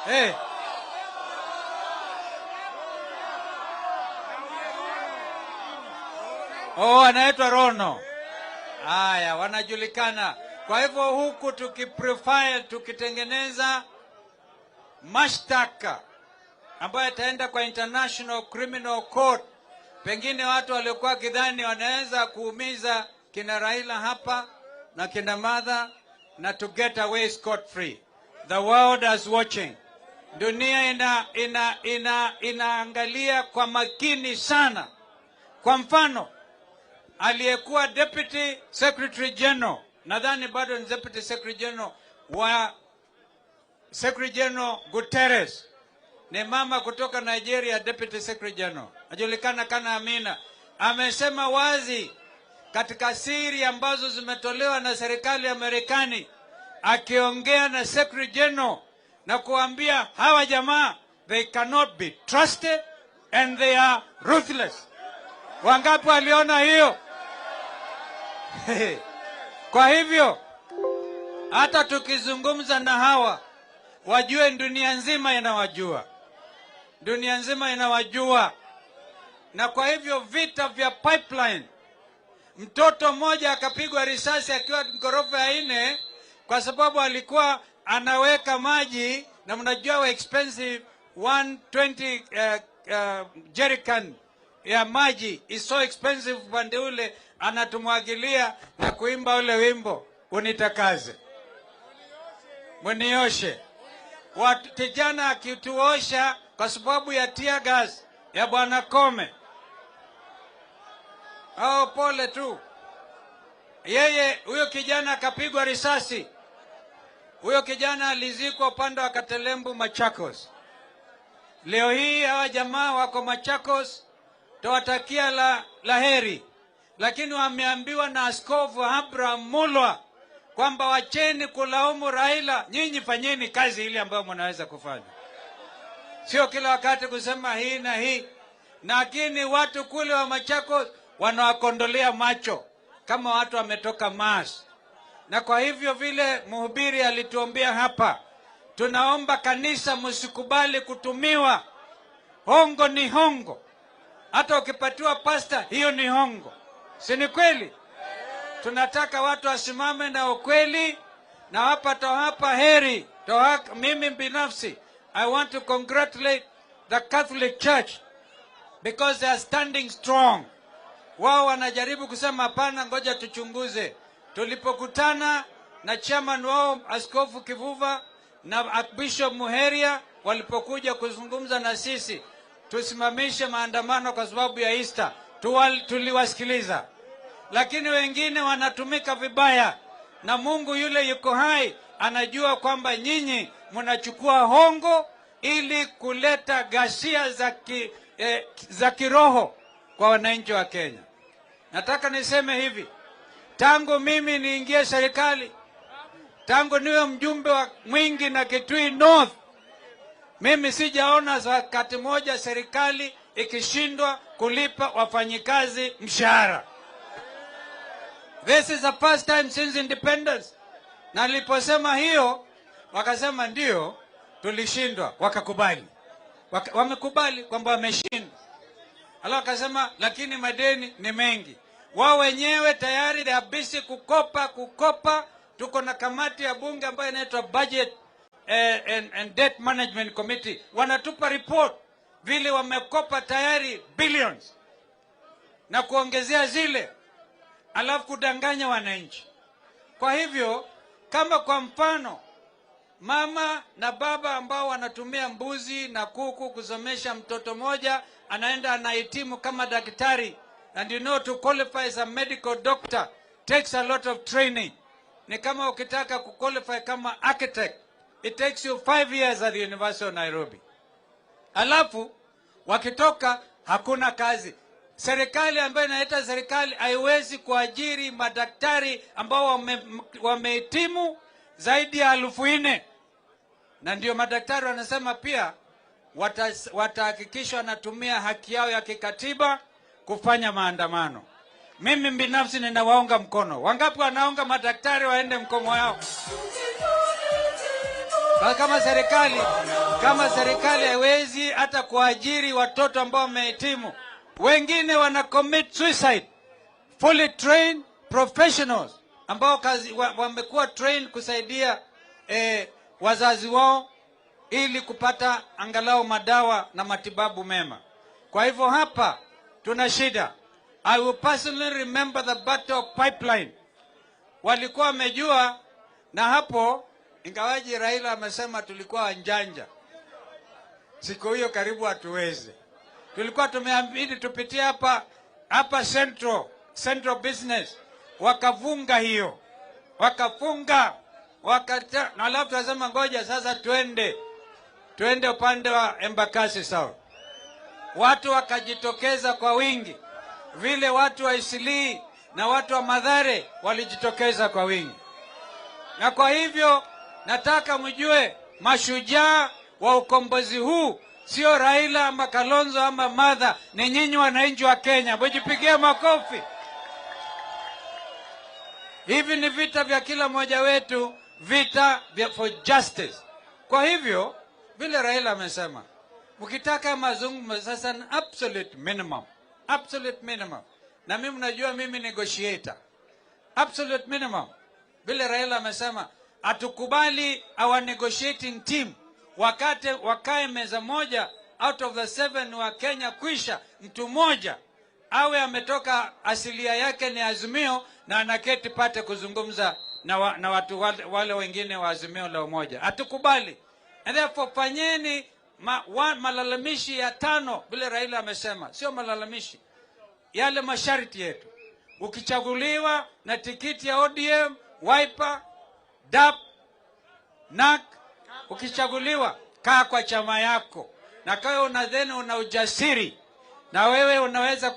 Hey. Oh, anaitwa Rono. Haya, wanajulikana. Kwa hivyo huku tukiprofile, tukitengeneza mashtaka ambayo yataenda kwa International Criminal Court, pengine watu waliokuwa kidhani wanaweza kuumiza kina Raila hapa na kina Martha na to get away scot free. The world is watching. Dunia inaangalia kwa makini sana. Kwa mfano, aliyekuwa Deputy Secretary General, nadhani bado ni Deputy Secretary General wa Secretary General Guterres, ni mama kutoka Nigeria, Deputy Secretary General, ajulikana kana Amina, amesema wazi katika siri ambazo zimetolewa na serikali ya Marekani, akiongea na Secretary General na kuambia hawa jamaa they cannot be trusted and they are ruthless. Wangapi waliona hiyo? Kwa hivyo hata tukizungumza na hawa wajue dunia nzima inawajua. Dunia nzima inawajua. Na kwa hivyo vita vya pipeline, mtoto mmoja akapigwa risasi akiwa ghorofa ya 4 kwa sababu alikuwa anaweka maji, na mnajua expensive 120 jerrycan ya maji is so expensive upande ule, anatumwagilia na kuimba ule wimbo unitakaze munioshe. Watu kijana akituosha kwa sababu ya tear gas ya Bwana Kome, oh pole tu yeye, huyo kijana akapigwa risasi. Huyo kijana alizikwa upande wa Katelembu, Machakos. Leo hii hawa jamaa wako Machakos, tuwatakia la heri, lakini wameambiwa na Askofu Abraham Mulwa kwamba wacheni kulaumu Raila, nyinyi fanyeni kazi ile ambayo mnaweza kufanya, sio kila wakati kusema hii na hii. Lakini watu kule wa Machakos wanawakondolea macho kama watu wametoka Mars. Na kwa hivyo vile mhubiri alituombea hapa, tunaomba kanisa msikubali kutumiwa. Hongo ni hongo. Hata ukipatiwa pasta hiyo ni hongo. Si ni kweli? Tunataka watu wasimame na ukweli, na hapa tohapa heri. Tohaka, mimi binafsi, I want to congratulate the Catholic Church because they are standing strong. Wao wanajaribu kusema hapana, ngoja tuchunguze. Tulipokutana na chairman wao Askofu Kivuva na Archbishop Muheria walipokuja kuzungumza na sisi tusimamishe maandamano kwa sababu ya Easter, tuliwasikiliza. Lakini wengine wanatumika vibaya, na Mungu yule yuko hai anajua kwamba nyinyi mnachukua hongo ili kuleta ghasia za kiroho kwa wananchi wa Kenya. Nataka niseme hivi, tangu mimi niingie serikali, tangu niwe mjumbe wa Mwingi na Kitui North, mimi sijaona wakati moja serikali ikishindwa kulipa wafanyikazi mshahara. This is the first time since independence. Na niliposema hiyo, wakasema ndio tulishindwa, wakakubali. Wamekubali kwamba wameshindwa. Alafu wakasema lakini madeni ni mengi. Wao wenyewe tayari they are busy kukopa. Tuko na kamati ya bunge ambayo inaitwa Budget and Debt Management Committee. Wanatupa report vile wamekopa tayari billions na kuongezea zile, alafu kudanganya wananchi. Kwa hivyo kama kwa mfano mama na baba ambao wanatumia mbuzi na kuku kusomesha mtoto moja, anaenda anahitimu kama daktari, and you know to qualify as a medical doctor takes a lot of training. ni kama ukitaka kuqualify kama architect, it takes you 5 years at the University of Nairobi. Alafu wakitoka hakuna kazi. Serikali ambayo inaita serikali haiwezi kuajiri madaktari ambao wamehitimu zaidi ya 4,000. Na ndio madaktari wanasema pia watahakikisha wanatumia haki yao ya kikatiba kufanya maandamano. Mimi binafsi ninawaunga mkono. Wangapi wanaunga madaktari waende mkomo yao? Kama serikali haiwezi hata kuajiri watoto ambao wamehitimu, wengine wana commit suicide. Fully trained professionals ambao wamekuwa trained kusaidia wazazi wao ili kupata angalau madawa na matibabu mema. Kwa hivyo hapa tuna shida. I will personally remember the battle of pipeline. Walikuwa wamejua, na hapo ingawaji Raila amesema tulikuwa njanja. Siku hiyo karibu hatuwezi. Tulikuwa tumeamini tupitie hapa Central Business. Wakavunga hiyo. Wakafunga. Na alafu tunasema ngoja sasa tuende upande wa Embakasi South. Watu wakajitokeza kwa wingi. Vile watu wa Isili na watu wa Mathare walijitokeza kwa wingi. Na kwa hivyo nataka mjue mashujaa wa ukombozi huu sio Raila ama Kalonzo ama Martha, ni nyinyi wananchi wa Kenya. Mjipigie makofi. Hivi ni vita vya kila mmoja wetu, vita vya for justice. Kwa hivyo vile Raila amesema, mkitaka mazungumzo sasa ni absolute minimum. Absolute minimum. Na mimi mnajua mimi negotiator. Absolute minimum. Vile Raila amesema, hatukubali our negotiating team wakati wakae meza moja out of the 7 wa Kenya kwisha mtu mmoja awe ametoka asilia yake ni Azimio na anaketi pate kuzungumza na watu wale wengine wa Azimio la Umoja. Hatukubali. And therefore fanyeni malalamishi ya 5 vile Raila amesema, sio malalamishi, yale masharti yetu. Ukichaguliwa na tikiti ya ODM, Wiper, DAP, NAC, ukichaguliwa kaa kwa chama yako. Na kama unadhani una ujasiri na wewe unaweza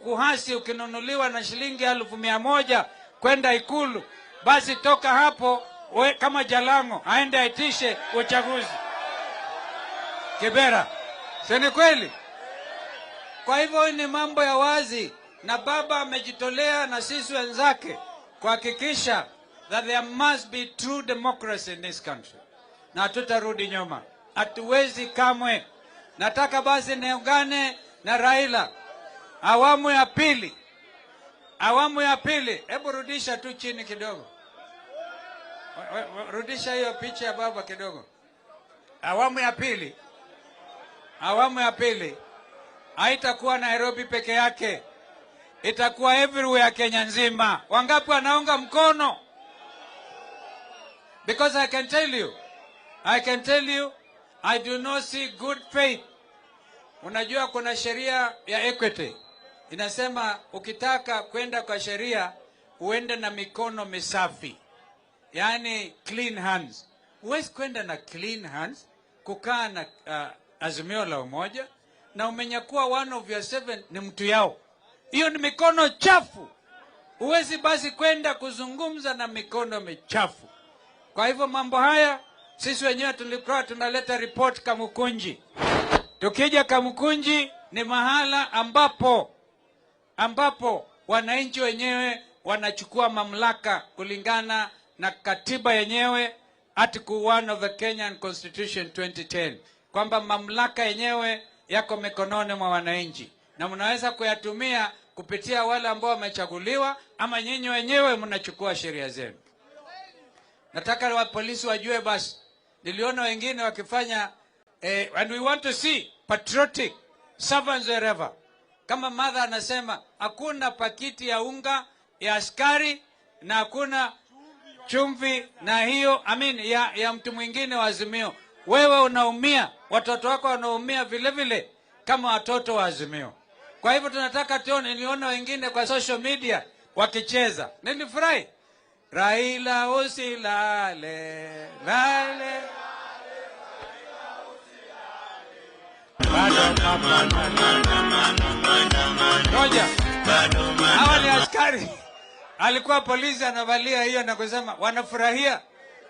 kuhasi ukinunuliwa na shilingi 100,000 kwenda Ikulu, basi toka hapo kama Jalango aende aitishe uchaguzi Kibera. Si ni kweli? Kwa hivyo ni mambo ya wazi, na baba amejitolea na sisi wenzake kuhakikisha that there must be true democracy in this country. Na hatutarudi nyuma. Hatuwezi kamwe. Nataka basi niungane na Raila awamu ya pili. Awamu ya pili. Hebu rudisha tu chini kidogo. Rudisha hiyo picha ya baba kidogo. Awamu ya pili. Awamu ya pili haitakuwa Nairobi peke yake. Itakuwa everywhere Kenya nzima. Wangapi wanaunga mkono? Because I can tell you, I do not see good faith. Unajua kuna sheria ya equity. Inasema ukitaka kwenda kwa sheria uende na mikono misafi. Yaani clean hands. Huwezi kwenda na clean hands kukaa na Azimio la Umoja na umenyakua one of your 7 ni mtu yao. Hiyo ni mikono chafu. Huwezi basi kwenda kuzungumza na mikono michafu. Kwa hivyo mambo haya sisi wenyewe tulikuwa tunaleta report Kamukunji. Tukija Kamukunji ni mahala ambapo wananchi wenyewe wanachukua mamlaka kulingana na katiba yenyewe, Article 1 of the Kenyan Constitution 2010, kwamba mamlaka yenyewe yako mikononi mwa wananchi na mnaweza kuyatumia kupitia wale ambao wamechaguliwa ama nyinyi wenyewe mnachukua sheria zenu. Nataka wa polisi wajue basi. Niliona wengine wakifanya and we want to see patriotic servants wherever. Kama mother anasema hakuna pakiti ya unga ya askari na hakuna chumvi na hiyo ya mtu mwingine wa Azimio. Wewe unaumia, watoto wako wanaumia vile vile kama watoto wa Azimio. Kwa hivyo tunataka tuone. Niliona wengine kwa social media wakicheza. Nilifurahi. Raila usilale, lale. Ngoja. Hawa ni askari. Alikuwa polisi anavalia hiyo na kusema wanafurahia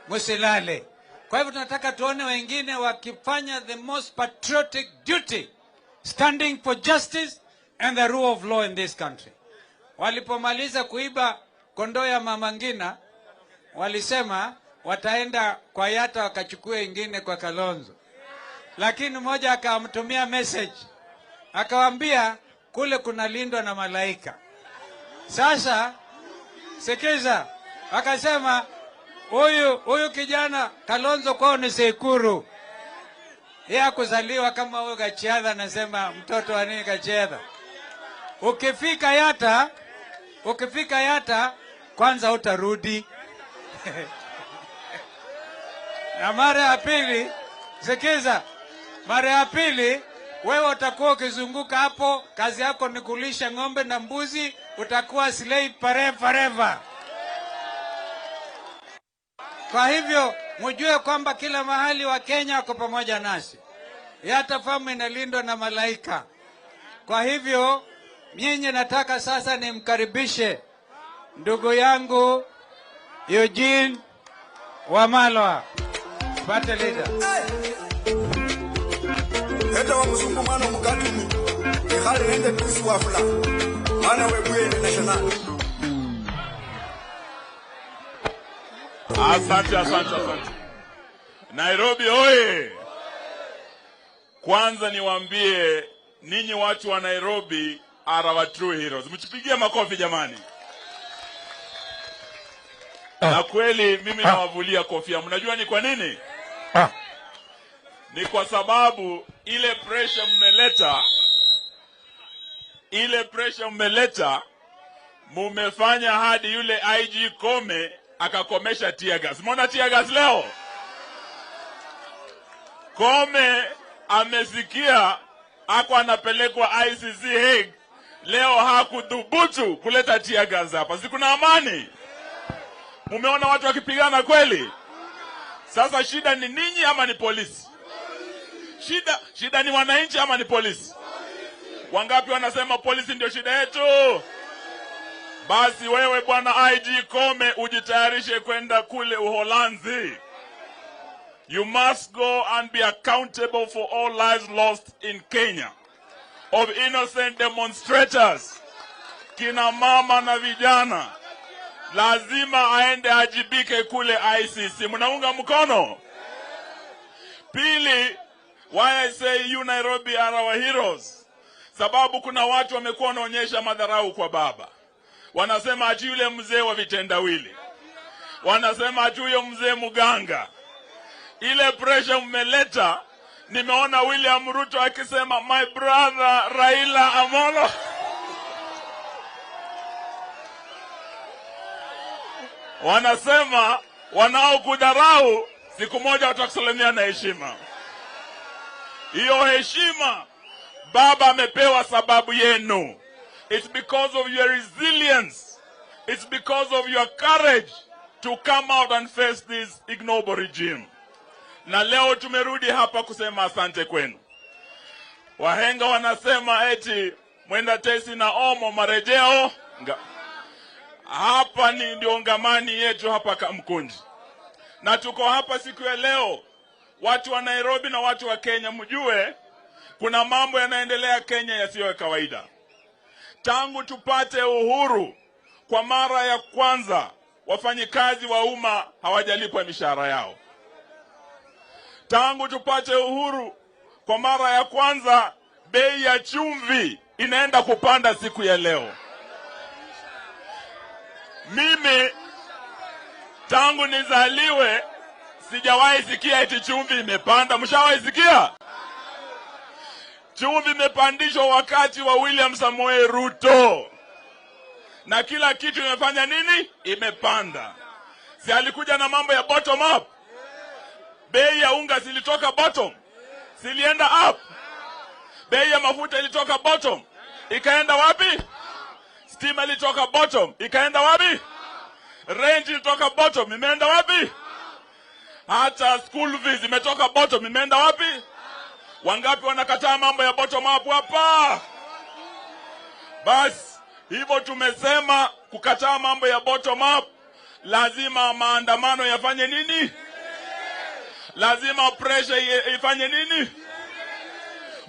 msilale. Kwa hivyo tunataka tuone wengine wakifanya the most patriotic duty, standing for justice and the rule of law in this country. Walipomaliza kuiba kondoo ya Mama Ngina, walisema wataenda kwa Yata wakachukue ingine kwa Kalonzo. Lakini mmoja akamtumia message, akawaambia kule kunalindwa na malaika. Sasa sikiza, akasema huyu kijana Kalonzo kwao ni Sekuru. Yeye hakuzaliwa kama huyu Gachiadha, anasema mtoto wa nini Gachiadha. Ukifika Yata kwanza utarudi. Na mara ya pili, sikiza, mara ya pili wewe utakuwa ukizunguka hapo, kazi yako ni kulisha ng'ombe na mbuzi, utakuwa slave forever. Kwa hivyo mjue kwamba kila mahali wa Kenya wako pamoja nasi. Yata Farm inalindwa na malaika. Kwa hivyo nyinyi, nataka sasa nimkaribishe ndugu yangu Eugene Wamalwa, party leader. Eta wa mzungu mwana mukatumi ikhali nende tusi wafula mwana webuye national. Asante, asante, asante. Nairobi oye! Kwanza niwaambie ninyi watu wa Nairobi are our true heroes. Mchipigie makofi jamani. Na kweli mimi nawavulia kofia. Mnajua ni kwa nini? Ni kwa sababu ile pressure mmeleta, mumefanya hadi yule IG Kome akakomesha tear gas. Mbona tear gas leo? Kome amesikia ako anapelekwa ICC Hague. Leo hakudhubutu kuleta tear gas hapa. Si kuna amani? Mumeona watu wakipigana kweli? Sasa shida ni ninyi ama ni polisi? Shida ni wananchi ama ni polisi? Wangapi wanasema polisi ndio shida yetu? Basi wewe bwana IG Kome ujitayarishe kwenda kule Uholanzi. You must go and be accountable for all lives lost in Kenya of innocent demonstrators. Kina mama na vijana lazima aende ajibike kule ICC. Mnaunga mkono? Pili, why I say you Nairobi are our heroes? Sababu kuna watu wamekuwa wanaonyesha madharau kwa baba. Wanasema ati yule mzee wa vitendawili. Wanasema ati huyo mzee muganga. Ile pressure mmeleta, nimeona William Ruto akisema my brother Raila Amolo. Wanasema wanaokudharau siku moja watakusalimia na heshima. Hiyo heshima baba amepewa sababu yenu. It's because of your resilience. It's because of your courage to come out and face this ignoble regime. Na leo tumerudi hapa kusema asante kwenu. Wahenga wanasema eti mwenda tesi na omo marejeo. Hapa ni ndio ngamani yetu hapa Kamkunji. Na tuko hapa siku ya leo. Watu wa Nairobi na watu wa Kenya mjue kuna mambo yanaendelea Kenya yasiyo ya kawaida. Tangu tupate uhuru kwa mara ya kwanza wafanyikazi wa umma hawajalipwa mishahara yao. Tangu tupate uhuru kwa mara ya kwanza bei ya chumvi inaenda kupanda siku ya leo. Mimi tangu nizaliwe sijawahi sikia eti chumvi imepanda. Mshawahi sikia? Chumvi imepandishwa wakati wa William Samoei Ruto. Na kila kitu imefanya nini? Imepanda. Si alikuja na mambo ya bottom up? Bei ya unga silitoka bottom, silienda up. Bei ya mafuta ilitoka bottom, ikaenda wapi? Stima ilitoka bottom, ikaenda wapi? Rent ilitoka bottom, imeenda wapi? Hata school fees imetoka bottom, imeenda wapi? Wangapi wanakataa mambo ya bottom up hapa? Basi hivyo tumesema kukataa mambo ya bottom up, lazima maandamano yafanye nini? Lazima pressure ifanye nini?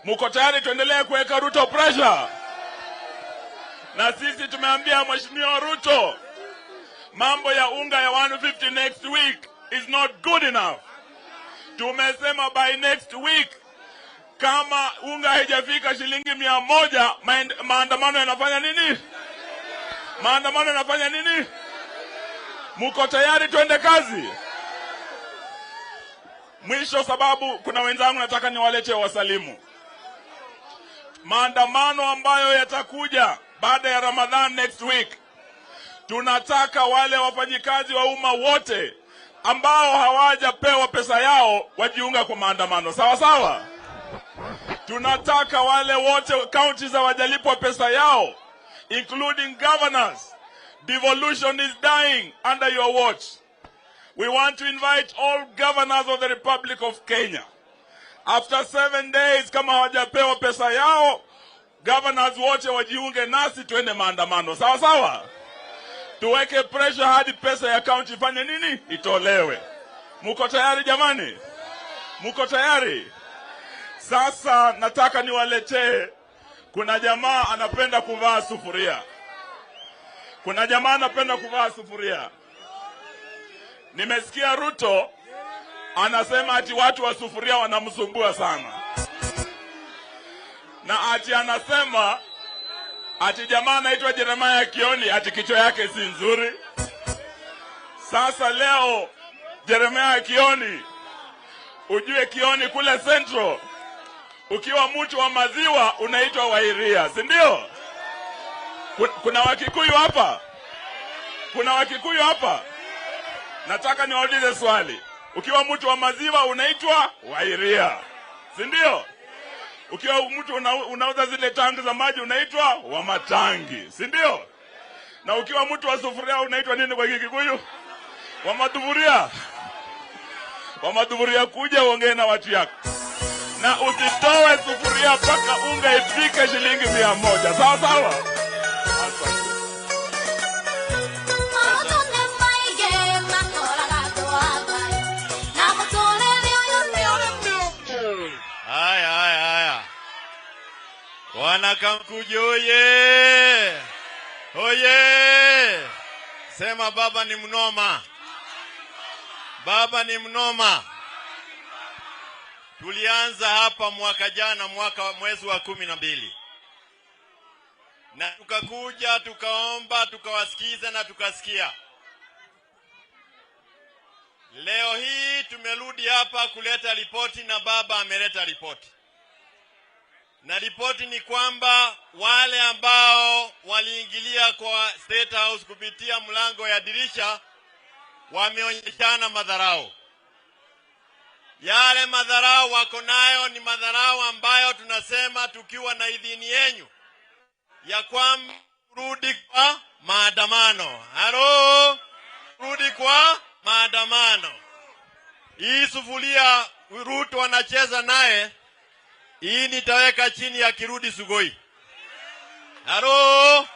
Mko tayari tuendelee kuweka Ruto pressure? Na sisi tumeambia Mheshimiwa Ruto, mambo ya unga ya 150 next week is not good enough. Tumesema by next week kama unga haijafika shilingi 100, maandamano yanafanya nini? Maandamano yanafanya nini? Mko tayari tuende kazi? Mwisho, sababu kuna wenzangu nataka niwalete wasalimu. Maandamano ambayo yatakuja baada ya Ramadhan next week, tunataka wale wafanyikazi wa umma wote ambao hawajapewa pesa yao wajiunga kwa maandamano. Sawa sawa? Tunataka wale wote counties hawajalipwa pesa yao, including governors. Devolution is dying under your watch. We want to invite all governors of the Republic of Kenya. After 7 days, kama hawajapewa pesa yao, governors wote wajiunge nasi tuende maandamano. Sawa sawa? Tuweke pressure hadi pesa ya county ifanye nini? Itolewe. Muko tayari jamani? Muko tayari? Sasa nataka niwaletee, kuna jamaa anapenda kuvaa sufuria. Kuna jamaa anapenda kuvaa sufuria. Nimesikia Ruto anasema ati watu wa sufuria wanamsumbua sana. Na ati anasema ati jamaa anaitwa Jeremiah Kioni ati kichwa yake si nzuri. Sasa leo Jeremiah Kioni, ujue Kioni kule Central, ukiwa mtu wa maziwa unaitwa Wairia, si ndio? Kuna Wakikuyu hapa? Kuna Wakikuyu hapa? Nataka niwaulize swali. Ukiwa mtu wa maziwa unaitwa Wairia, si ndio? Ukiwa mtu unauza zile tangi za maji unaitwa Wamatangi, si ndio? Na ukiwa mtu wa sufuria unaitwa nini kwa Kikuyu? Wamaduvuria. Wamaduvuria, kuja uongee na watu yako. Na usitoe sufuria mpaka unga ifike shilingi 100. Sawa sawa? Asante. Haya, haya, haya. Wanakamkuja oye! Oye! Sema baba ni mnoma. Baba ni mnoma. Tulianza hapa mwaka jana, mwezi wa 12. Na tukakuja, tukaomba, tukawasikiza na tukasikia. Leo hii tumerudi hapa kuleta ripoti na baba ameleta ripoti. Na ripoti ni kwamba wale ambao waliingilia kwa State House kupitia mlango ya dirisha wameonyeshana madharau. Yale madharau wako nayo ni madharau ambayo tunasema tukiwa na idhini yenu ya kwamba rudi kwa maandamano. Halo, rudi kwa maandamano. Hii sufuria Ruto anacheza naye, hii nitaweka chini ya kirudi Sugoi. Halo,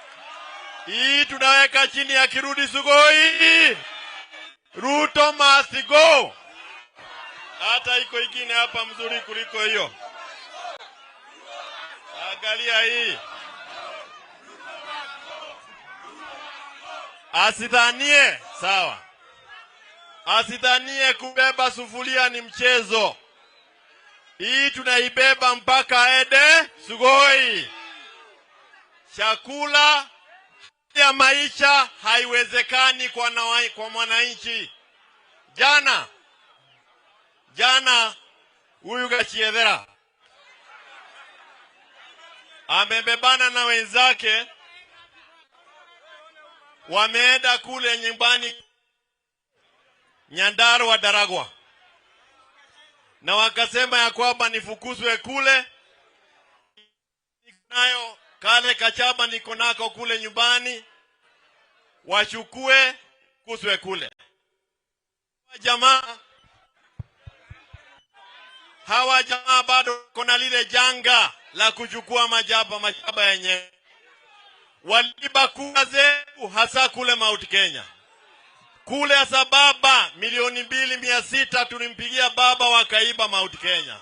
hii tunaweka chini ya kirudi Sugoi. Ruto must go. Hata iko ingine hapa mzuri kuliko hiyo. Angalia hii. Asidhanie, sawa. Asidhanie kubeba sufuria ni mchezo. Hii tunaibeba mpaka ede Sugoi. Chakula ya maisha haiwezekani kwa mwananchi. Jana huyu Gachiedhera amebebana na wenzake, wameenda kule nyumbani Nyandarua Daragwa, na wakasema ya kwamba nifukuzwe kule. Nayo kale kachaba niko nako kule nyumbani, wachukue kuswe kule. Jamaa hawa jamaa bado kuna lile janga la kuchukua mashamba yenyewe. Waliiba kura zetu hasa kule Mount Kenya. Kule hasa baba 2,600,000 tulimpigia baba, wakaiba Mount Kenya.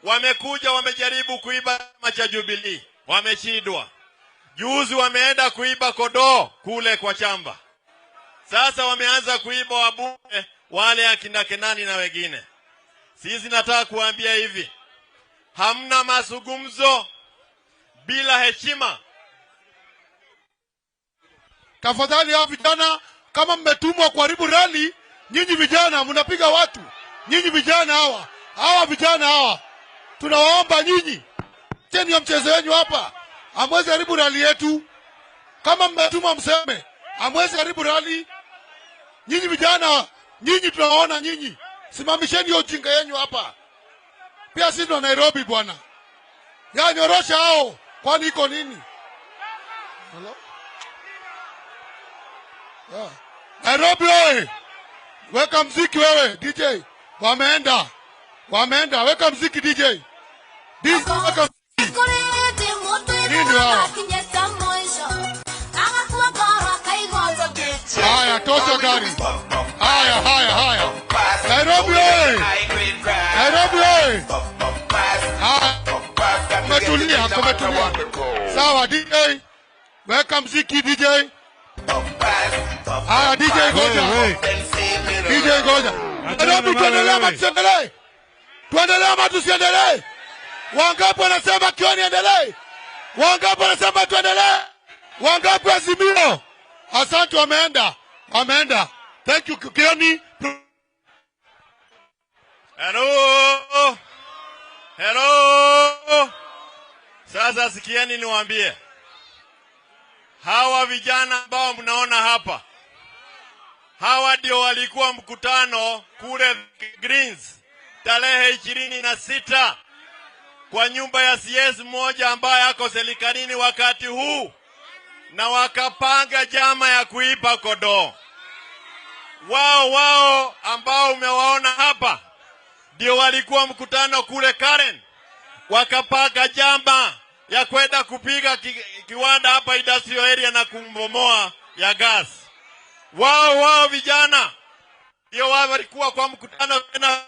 Wamekuja wamejaribu kuiba chama cha Jubilee, wameshindwa. Juzi wameenda kuiba kodoo kule kwa chamba. Sasa wameanza kuiba wabunge wale akina Kenani na wengine. Sisi nataka kuambia hivi, hamna mazungumzo bila heshima. Tafadhali hao vijana, kama mmetumwa kuharibu rally, nyinyi vijana mnapiga watu. Nyinyi vijana hawa vijana hawa, tunawaomba nyinyi, cheni ya mchezo wenu hapa. Hamwezi haribu rally yetu. Kama mmetumwa mseme, hamwezi haribu rally. Nyinyi vijana, nyinyi tunawaona nyinyi. Simamisheni hiyo ujinga yenu hapa. Pia sisi tuna Nairobi bwana. Ya nyorosha hao, kwani iko nini? Hello? Yeah. Nairobi wewe. Weka mziki wewe DJ. Wameenda. Weka mziki DJ. DJ weka mziki. Nini wao? Haya, tosha gari. Haya. Nairobi wewe. Nairobi wewe. Haya. Kumetulia. Sawa DJ. Weka mziki DJ. Haya DJ goja. DJ goja. Nairobi tuendelee ama tusiendelee? Tuendelee ama tusiendelee? Wangapi wanasema Kioni endelee? Wangapi wanasema tuendelee? Wangapi Azimio? Asante, wameenda. Thank you Kioni. Hello. Hello. Sasa sikieni niwaambie. Hawa vijana ambao mnaona hapa, hawa ndio walikuwa mkutano kule Greens tarehe 26 kwa nyumba ya CS mmoja ambaye ako serikalini wakati huu, na wakapanga jama ya kuiba kodoo. Wao ambao umewaona hapa ndio walikuwa mkutano kule Karen, wakapanga jama ya kwenda kupiga kiwanda hapa industrial area na kumbomoa ya gas. Wao vijana ndio walikuwa kwa mkutano tena,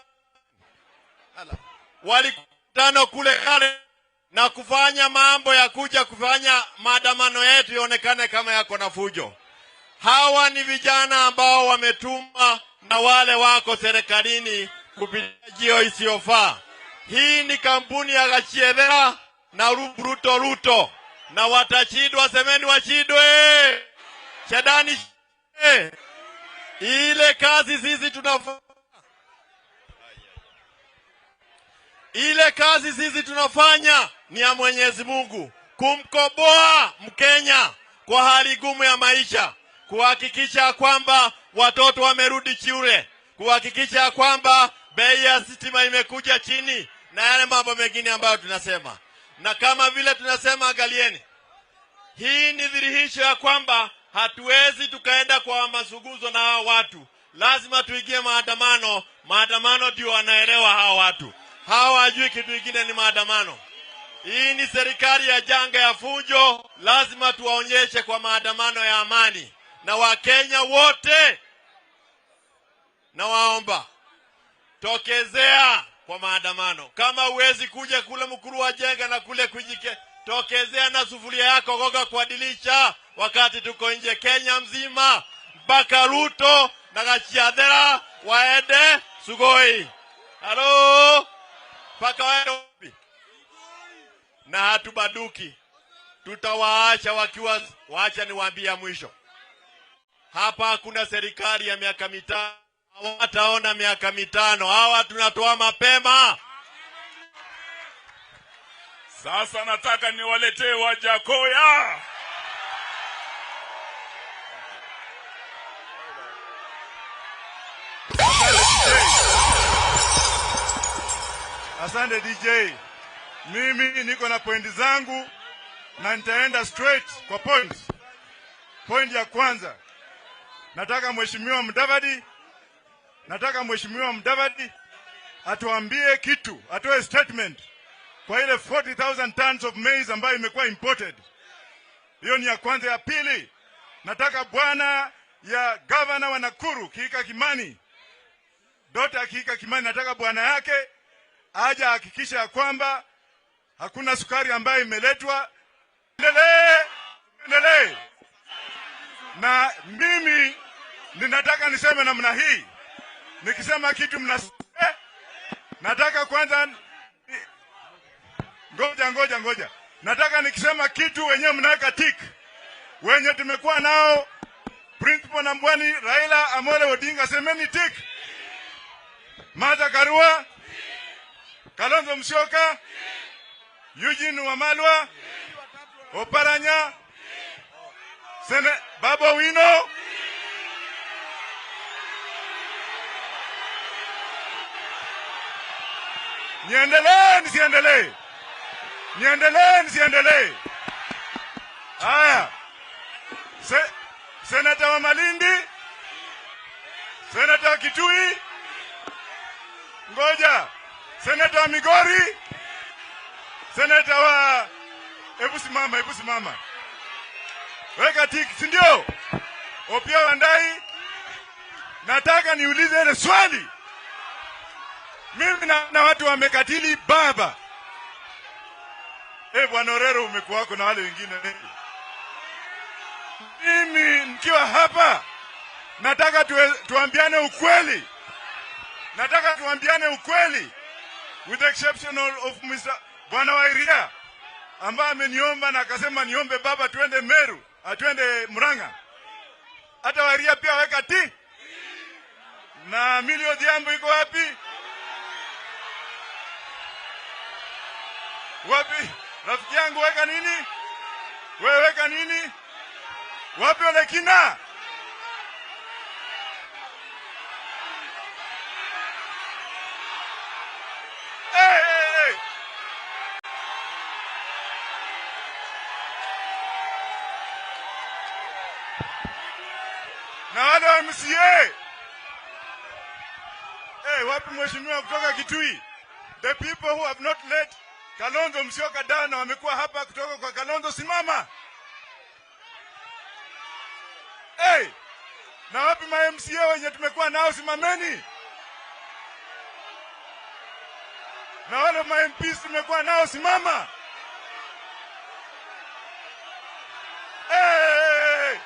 walikutano kule Karen na kufanya mambo ya kuja kufanya maandamano yetu ionekane kama yako na fujo. Hawa ni vijana ambao wametuma na wale wako serikalini kupitia njia isiyofaa. Hii ni kampuni ya Gachiedhera na Ruto, na watachidwa. Semeni wachidwe. Shadani ile kazi sisi tunafanya, ile kazi sisi tunafanya ni ya Mwenyezi Mungu, kumkoboa Mkenya kwa hali gumu ya maisha, kuhakikisha kwamba watoto wamerudi shule, kuhakikisha kwamba bei ya stima imekuja chini na yale mambo mengine ambayo tunasema. Na kama vile tunasema, angalieni, hii ni dhihirisho ya kwamba hatuwezi tukaenda kwa mazungumzo na hawa watu. Lazima tuingie maandamano. Maandamano ndio wanaelewa hawa watu. Hawa hawajui kitu kingine ni maandamano. Hii ni serikali ya janga ya fujo. Lazima tuwaonyeshe kwa maandamano ya amani. Na Wakenya wote na waomba, tokezea kwa maandamano. Kama huwezi kuja kule Mukuru wa Jenga na kule Kujike, tokezea na sufuria yako, goga kwa dirisha wakati tuko nje. Kenya mzima mpaka Ruto na Gachiadhera waende Sugoi. Halo, mpaka waende wapi? Na hatubaduki, tutawaacha wakiwa. Waacha niwaambie mwisho, hapa hakuna serikali ya miaka 5. Hawataona miaka 5. Hawa tunatoa mapema. Sasa nataka niwaletee Wajakoya. Asante DJ. Mimi niko na pointi zangu na nitaenda straight kwa point. Point ya kwanza, Nataka Mheshimiwa Mudavadi, nataka Mheshimiwa Mudavadi atuambie kitu, atoe statement kwa ile 40,000 tons of maize ambayo imekuwa imported. Hiyo ni ya kwanza. Ya pili, nataka bwana ya governor wa Nakuru Kihika Kimani, Dr. Kihika Kimani, nataka bwana yake aje ahakikishe ya kwamba hakuna sukari ambayo imeletwa. Endelee, endelee. Na mimi ninataka niseme namna hii. Nikisema kitu mna nataka kwanza ngoja. Nataka nikisema kitu wenyewe mnaweka tick. Wenye tumekuwa nao Principal Nambwani Raila Amolo Odinga, semeni tick. Martha Karua, Kalonzo Musyoka, Eugene Wamalwa, Oparanya, Babu Owino. Niendelee nisiendelee? Niendelee nisiendelee? Haya. Senata wa Malindi, Senata wa Kitui, ngoja, Senata wa Migori, Senata wa, hebu simama. Weka tiki, si ndio? Opiyo Wandayi. Nataka niulize ile swali. Mimi na watu wamekatili baba. Bwana Orero umekuwako na wale wengine. Mimi nikiwa hapa nataka tuambiane ukweli. Nataka tuambiane ukweli. With the exception of Mr. Bwana Wairia ambaye ameniomba na akasema niombe baba tuende Meru, atuende Murang'a. Hata Wairia pia weka ti. Na Millie Odhiambo iko wapi? Wapi? Rafiki yangu weka nini? Wewe weka nini? Wapi Olekina? Hey, hey, hey. Na wale wa MCA. Hey, wapi mheshimiwa kutoka Kitui? The people who have not let Kalonzo Musyoka down wamekuwa hapa kutoka kwa Kalonzo, simama. Hey, na wapi ma MCA wenye tumekuwa nao, simameni. Na wale ma MPs tumekuwa nao, simama. Hey!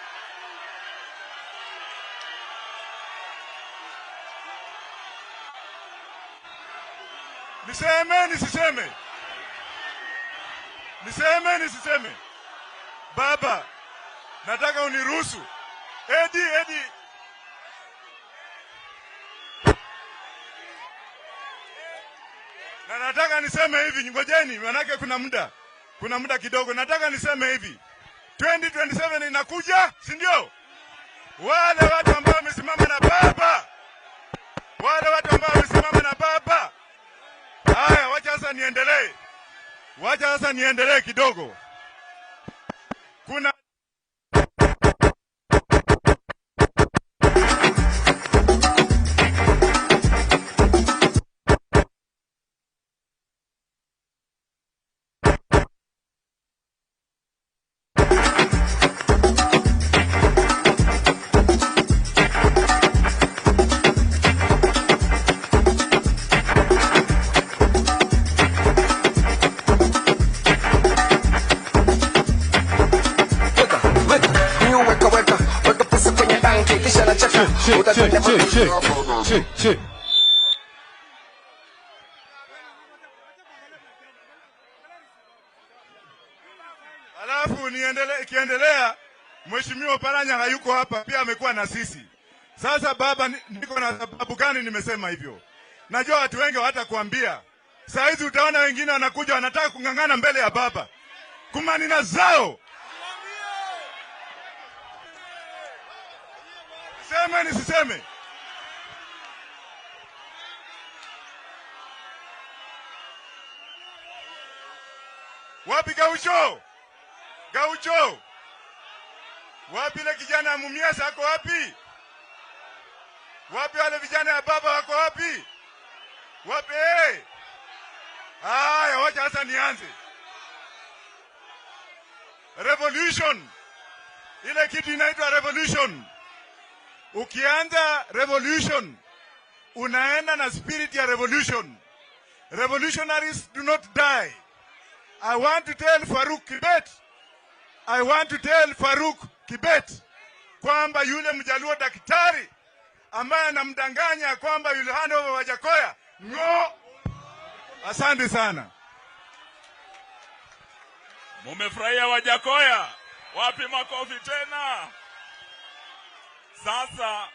Niseme nisiseme? Niseme nisiseme? Baba, nataka uniruhusu. Edi. Na nataka niseme hivi, ngojeni, manake kuna muda. Kuna muda kidogo. Nataka niseme hivi. 2027 inakuja, si ndio? Wale watu ambao wamesimama na baba. Wale watu ambao wamesimama na baba. Haya, wacha sasa niendelee. Wacha sasa niendelee kidogo. Kuna Check. Alafu niendelee, kiendelea, Mheshimiwa Paranya hayuko hapa, pia amekuwa na sisi. Sasa baba, niko na sababu gani nimesema hivyo? Najua watu wengi hawatakuambia. Saa hizi utaona wengine wanakuja wanataka kung'ang'ana mbele ya baba. Kumanina zao. Sema nisiseme? Wapi Gaucho? Gaucho? Wapi ile kijana Mumias ako wapi? Wapi wale vijana ya baba wako wapi? Wapi? Haya, wacha sasa nianze. Revolution. Ile kitu inaitwa revolution. Ukianza revolution, unaenda na spirit ya revolution. Revolutionaries do not die. I want to tell Farouk Kibet. I want to tell Farouk Kibet kwamba yule mjaluo daktari ambaye anamdanganya kwamba yule hand over Wajakoya, ngo. Asante sana. Mumefurahia Wajakoya? Wapi makofi tena? Sasa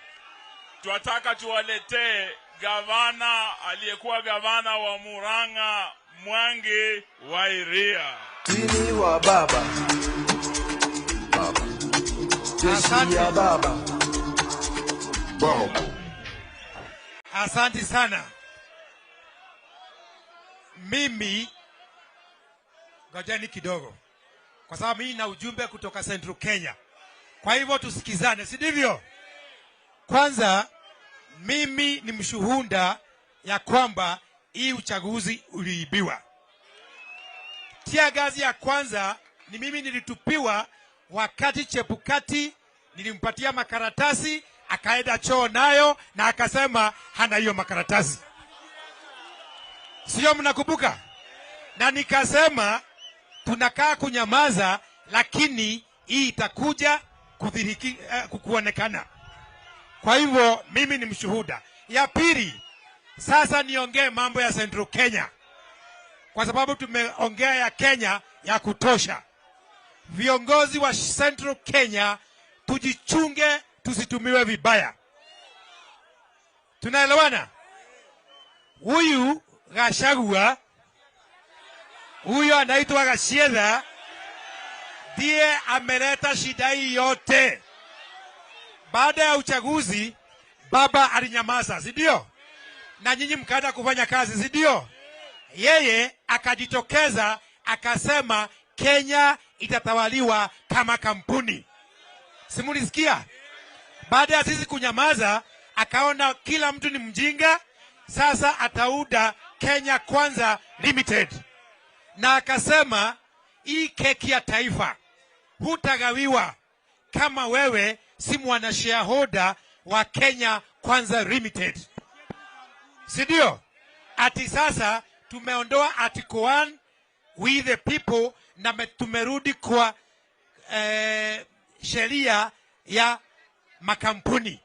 tunataka tuwaletee gavana aliyekuwa gavana wa Murang'a, Mwangi wa Iria. Tini wa baba. Baba. Jeshi ya baba. Baba. Asante sana. Mimi ngojeni kidogo, kwa sababu mimi na ujumbe kutoka Central Kenya. Kwa hivyo tusikizane, si ndivyo? Kwanza mimi ni mshuhuda ya kwamba hii uchaguzi uliibiwa. Tia gazi ya kwanza ni mimi nilitupiwa wakati Chebukati nilimpatia makaratasi, akaenda choo nayo na akasema hana hiyo makaratasi. Sio, mnakumbuka? Na nikasema tunakaa kunyamaza, lakini hii itakuja kudhihiriki, kuonekana. Kwa hivyo mimi ni mshuhuda. Ya pili, sasa niongee mambo ya Central Kenya, kwa sababu tumeongea ya Kenya ya kutosha. Viongozi wa Central Kenya, tujichunge tusitumiwe vibaya. Tunaelewana? Huyu Gachagua, huyu anaitwa Gachietha, ndiye ameleta shida hii yote. Baada ya uchaguzi baba alinyamaza, si ndio? Na nyinyi mkaenda kufanya kazi, si ndio? Yeye akajitokeza akasema Kenya itatawaliwa kama kampuni. Simulisikia? Baada ya sisi kunyamaza, akaona kila mtu ni mjinga, sasa atauda Kenya Kwanza Limited. Na akasema hii keki ya taifa hutagawiwa kama wewe si mwana shareholder wa Kenya Kwanza Limited. Si ndio? Ati sasa tumeondoa Article 1, we the people, na tumerudi kwa sheria ya makampuni,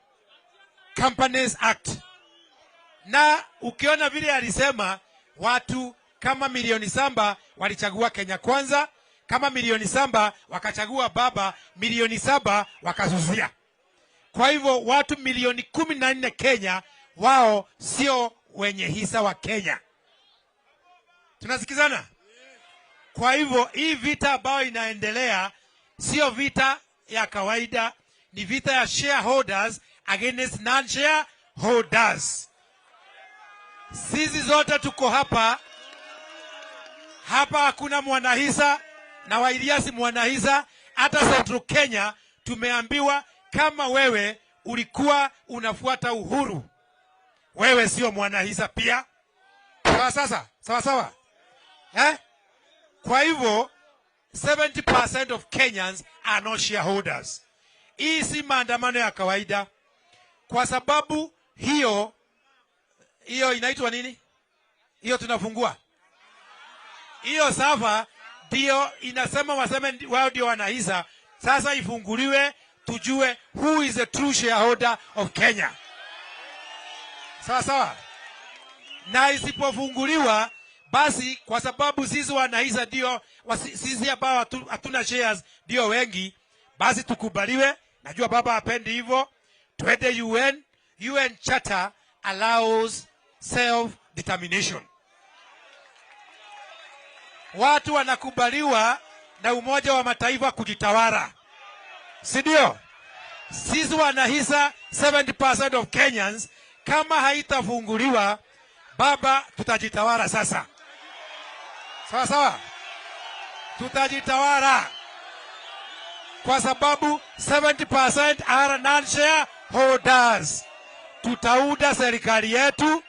Companies Act. Na ukiona vile alisema watu kama 7,000,000 walichagua Kenya Kwanza, kama 7,000,000 wakachagua baba, 7,000,000 wakasusia. Kwa hivyo watu 14,000,000 Kenya wao sio wenye hisa wa Kenya. Tunasikizana? Kwa hivyo hii vita ambayo inaendelea sio vita ya kawaida, ni vita ya shareholders against non-shareholders. Sisi zote tuko hapa. Hapa hakuna mwanahisa na Wairia si mwanahisa. Hata Central Kenya tumeambiwa kama wewe ulikuwa unafuata Uhuru, wewe sio mwanahisa pia. Sawa sasa? Sawa sawa? Kwa hivyo 70% of Kenyans are not shareholders. Hii si maandamano ya kawaida, kwa sababu hiyo inaitwa nini? Hiyo tunafungua. Hiyo safa ndio inasema waseme wao ndio wanahisa. Sasa ifunguliwe tujue who is the true shareholder of Kenya. Sawa sawa? Na isipofunguliwa basi, kwa sababu sisi wanahisa ndio, sisi ambao hatuna shares ndio wengi, basi tukubaliwe. Najua baba hapendi hivyo. Twende UN. UN Charter allows self-determination. Watu wanakubaliwa na Umoja wa Mataifa kujitawala, si ndio? Sisi wanahisa 70% of Kenyans. Kama haitafunguliwa baba, tutajitawala sasa. Sawa sawa? Tutajitawala kwa sababu 70% are non-shareholders. Tutaunda serikali yetu,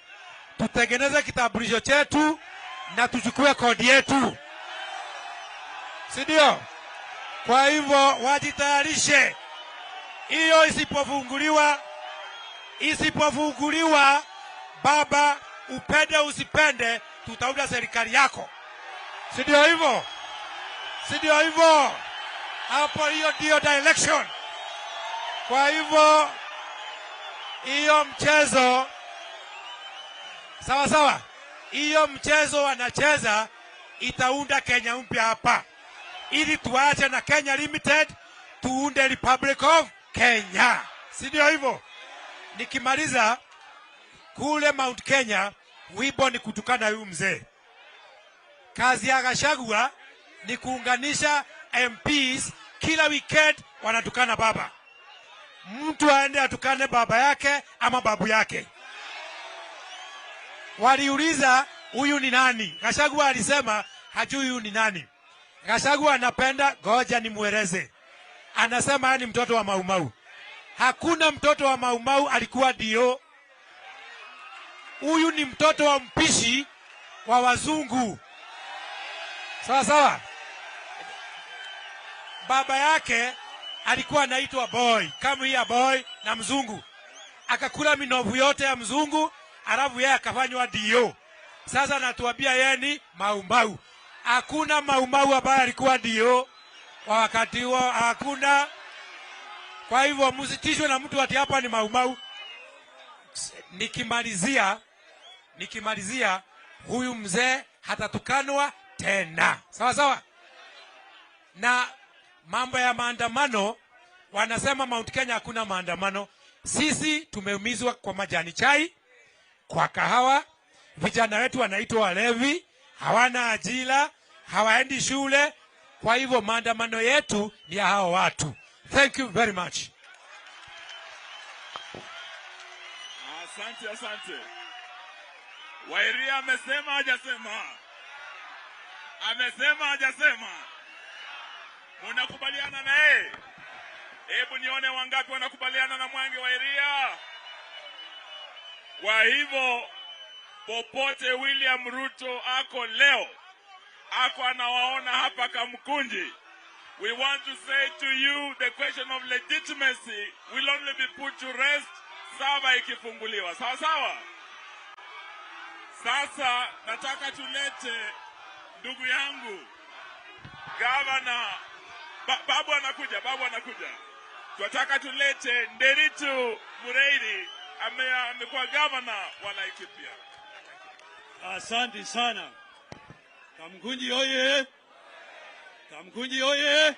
tutengeneze kitambulisho chetu na tuchukue kodi yetu, si ndio? Kwa hivyo wajitayarishe. Hiyo isipofunguliwa, baba, upende usipende, tutaunda serikali yako, si ndio hivyo? Si ndio hivyo? Hapo hiyo ndio direction. Kwa hivyo hiyo mchezo, sawa sawa, hiyo mchezo wanacheza itaunda Kenya mpya hapa, ili tuache na Kenya Limited tuunde Republic of Kenya, si ndio hivyo? Nikimaliza, kule Mount Kenya wimbo ni kutukana huyu mzee. Kazi ya Gachagua ni kuunganisha MPs, kila weekend wanatukana baba. Mtu aende atukane baba yake ama babu yake. Waliuliza huyu ni nani? Gachagua alisema hajui huyu ni nani. Gachagua anapenda, goja nimueleze. Anasema ni mtoto wa Maumau. Hakuna mtoto wa Maumau alikuwa dio. Huyu ni mtoto wa mpishi wa wazungu. Sawa sawa. Baba yake alikuwa anaitwa Boy, come here boy, na mzungu. Akakula minovu yote ya mzungu, alafu yeye akafanywa dio. Sasa anatuambia yeye ni Maumau. Hakuna Maumau ambaye alikuwa dio kwa wakati huo, hakuna. Kwa hivyo msitishwe na mtu ati hapa ni Maumau. Nikimalizia, huyu mzee hatatukanwa tena. Sawa sawa. Na mambo ya maandamano, wanasema Mount Kenya hakuna maandamano. Sisi tumeumizwa kwa majani chai, kwa kahawa, vijana wetu wanaitwa walevi, hawana ajira, hawaendi shule. Kwa hivyo maandamano yetu ni ya hao watu. Thank you very much. Asante, asante. Wairia amesema hajasema? Amesema hajasema? Mnakubaliana na yeye? Hebu nione wangapi wanakubaliana na Mwangi wa Iria. Kwa hivyo popote William Ruto ako leo, ako anawaona hapa Kamkunji, we want to say to you the question of legitimacy will only be put to rest saba ikifunguliwa. Sawa sawa? Sasa nataka tulete ndugu yangu Governor Babu anakuja, babu anakuja. Tunataka tulete Nderitu Mureithi amekuwa governor wa Laikipia. Asante sana. Kamkunji oye! Kamkunji oye!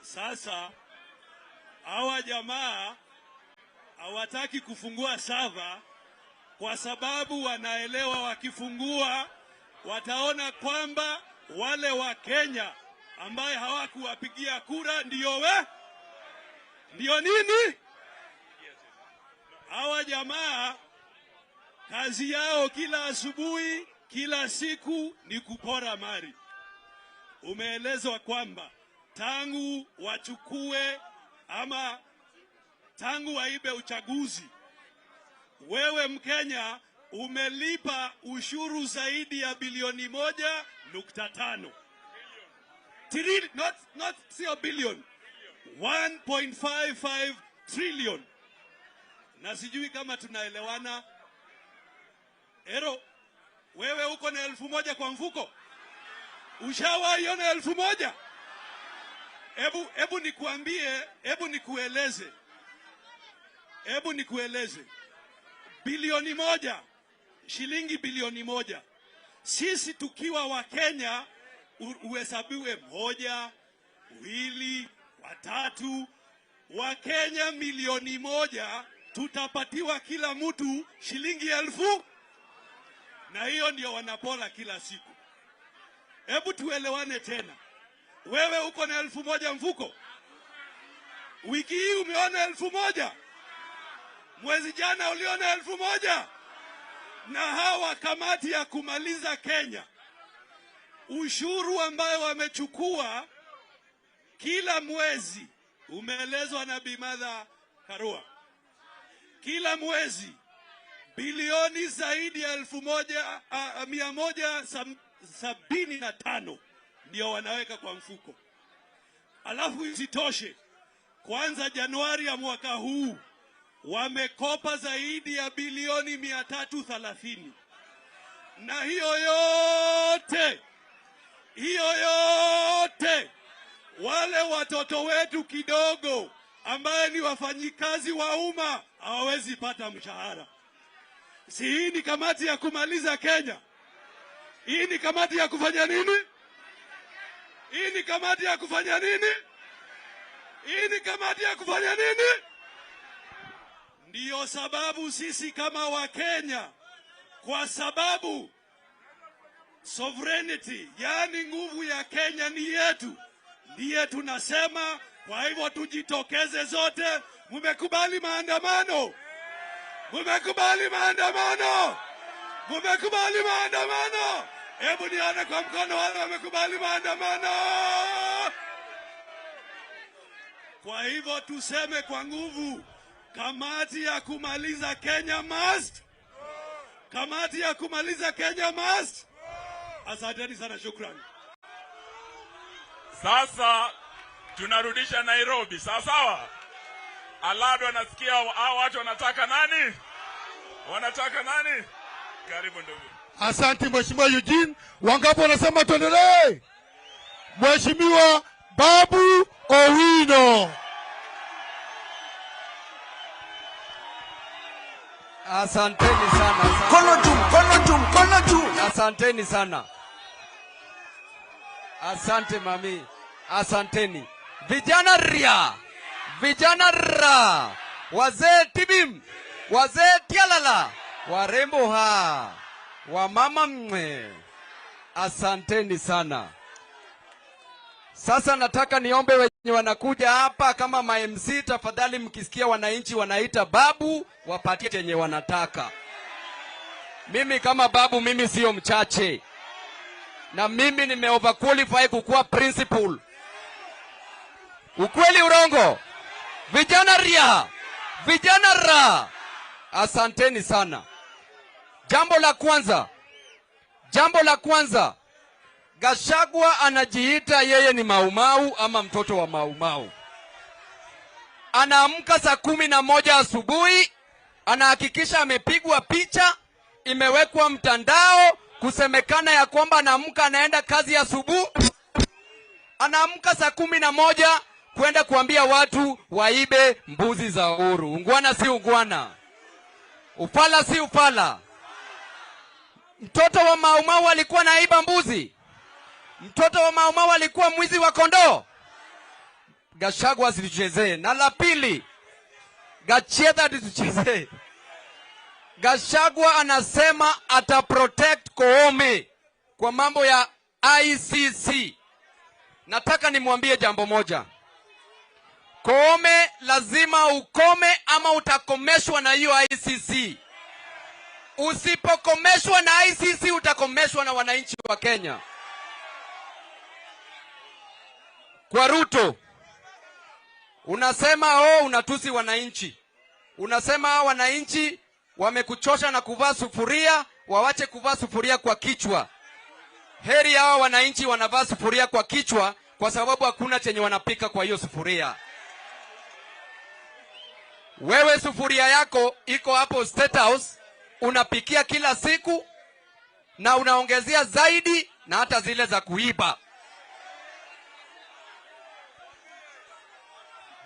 Sasa hawa jamaa hawataki kufungua sava kwa sababu wanaelewa wakifungua wataona kwamba wale wa Kenya ambaye hawakuwapigia kura ndio we? Ndio nini? Hawa jamaa kazi yao kila asubuhi, kila siku ni kupora mali. Umeelezwa kwamba tangu wachukue ama tangu waibe uchaguzi, wewe Mkenya umelipa ushuru zaidi ya bilioni 1.5. Not sio billion, 1.55 trillion. Na sijui kama tunaelewana. Ero, wewe uko na 1,000 kwa mfuko? Ushawaiona 1,000? Hebu nikuambie, hebu nikueleze. Hebu nikueleze. Bilioni 1, shilingi bilioni 1. Sisi tukiwa wa Kenya uhesabiwe 1, 2, 3. Wa Kenya milioni 1 tutapatiwa kila mtu shilingi 1,000. Na hiyo ndio wanapola kila siku. Hebu tuelewane tena. Wewe uko na 1,000 mfuko? Wiki hii umeona 1,000? Mwezi jana uliona 1,000? Na hawa kamati ya kumaliza Kenya, ushuru ambayo wamechukua kila mwezi, umeelezwa na Bi Martha Karua, Kila mwezi bilioni zaidi ya 1,175 ndio wanaweka kwa mfuko. Alafu isitoshe, kwanza Januari ya mwaka huu wamekopa zaidi ya bilioni 330. Na hiyo yote wale watoto wetu kidogo ambaye ni wafanyikazi wa umma hawawezi pata mshahara. Si hii ni kamati ya kumaliza Kenya? Hii ni kamati ya kufanya nini? Hii ni kamati ya kufanya nini? Hii ni kamati ya kufanya nini? Ndiyo sababu sisi kama Wakenya, kwa sababu sovereignty, yani nguvu ya Kenya ni yetu, ndiye tunasema. Kwa hivyo tujitokeze zote. Mumekubali maandamano? Mumekubali maandamano? Mumekubali maandamano? Hebu nione kwa mkono wale wamekubali maandamano. Kwa hivyo tuseme kwa nguvu, kamati ya kumaliza Kenya must. Kamati ya kumaliza Kenya must. Asanteni sana, shukrani. Sasa tunarudisha Nairobi, sawa sawa? Alado anasikia hao watu wanataka nani? Wanataka nani? Karibu ndugu. Asante Mheshimiwa Eugene. Wangapi wanasema tuendelee? Mheshimiwa Babu Owino. Asanteni sana. Mkono juu, mkono juu, mkono juu. Asanteni sana. Asante mami. Asanteni. Vijana ria. Vijana ra. Wazee tibim. Wazee tialala. Warembo ha. Wamama mwe. Asanteni sana. Sasa nataka niombe wenye wanakuja hapa kama ma MC, tafadhali mkisikia wananchi wanaita babu, wapatie chenye wanataka. Mimi kama babu, mimi sio mchache. Na mimi nime overqualify kukuwa principal. Ukweli urongo? Vijana ria. Vijana ra. Asanteni sana. Jambo la kwanza, Gachagua anajiita yeye ni Maumau ama mtoto wa Maumau. Anaamka saa 11 asubuhi, anahakikisha amepigwa picha, imewekwa mtandao, kusemekana ya kwamba anaamka anaenda kazi asubuhi. Anaamka saa 11 kwenda kuambia watu waibe mbuzi za Uhuru. Ungwana si ungwana. Ufala si ufala. Mtoto wa Maumau alikuwa naiba mbuzi. Mtoto wa Maumau alikuwa mwizi wa kondoo. Gachagua asituchezee. Na la pili, Gachagua asituchezee. Gachagua anasema ata protect Koome kwa mambo ya ICC. Nataka nimwambie jambo moja. Koome lazima ukome ama utakomeshwa na hiyo ICC. Usipokomeshwa na ICC utakomeshwa na wananchi wa Kenya. Kwa Ruto, unasema unatusi wananchi. Unasema wananchi wamekuchosha na kuvaa sufuria, wawache kuvaa sufuria kwa kichwa. Heri hao wananchi wanavaa sufuria kwa kichwa kwa sababu hakuna chenye wanapika kwa hiyo sufuria. Wewe sufuria yako iko hapo State House, unapikia kila siku na unaongezea zaidi na hata zile za kuiba.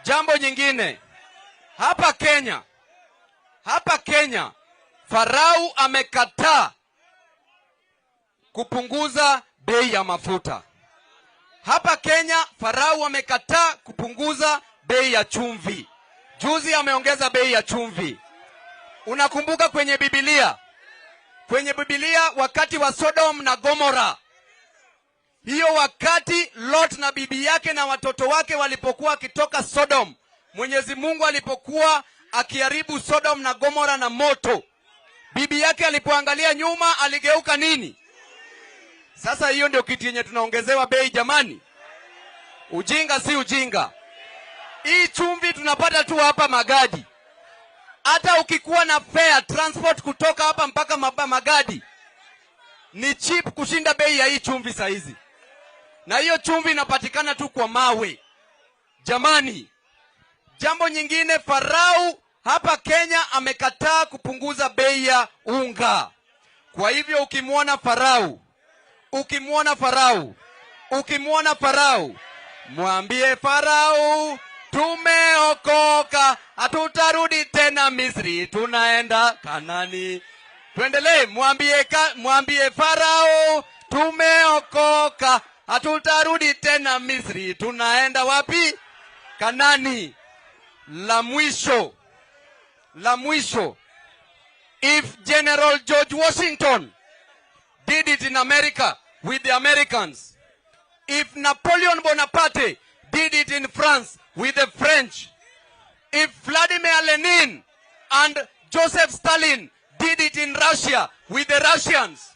Jambo nyingine, hapa Kenya Farao amekataa kupunguza bei ya mafuta. Hapa Kenya Farao amekataa kupunguza bei ya chumvi. Juzi ameongeza bei ya chumvi. Unakumbuka kwenye Biblia? Kwenye Biblia wakati wa Sodom na Gomora, hiyo wakati Lot na bibi yake na watoto wake walipokuwa wakitoka Sodom, Mwenyezi Mungu alipokuwa akiharibu Sodom na Gomora na moto, bibi yake alipoangalia nyuma aligeuka nini? Sasa hiyo ndio kitu yenye tunaongezewa bei jamani. Ujinga si ujinga. Hii chumvi tunapata tu hapa Magadi. Hata ukikuwa na fare transport kutoka hapa mpaka Magadi ni cheap kushinda bei ya hii chumvi saa hizi. Na hiyo chumvi inapatikana tu kwa mawe. Jamani, jambo nyingine, Farao hapa Kenya amekataa kupunguza bei ya unga. Kwa hivyo ukimwona Farao, ukimwona Farao, ukimwona Farao, mwambie Farao tumeokoka, hatutarudi tena Misri, tunaenda Kanani. Tuendelee, mwambie Farao tumeokoka, hatutarudi tena Misri, tunaenda wapi? Kanani. La mwisho, if General George Washington did it in America with the Americans, if Napoleon Bonaparte did it in France with the French, if Vladimir Lenin and Joseph Stalin did it in Russia with the Russians,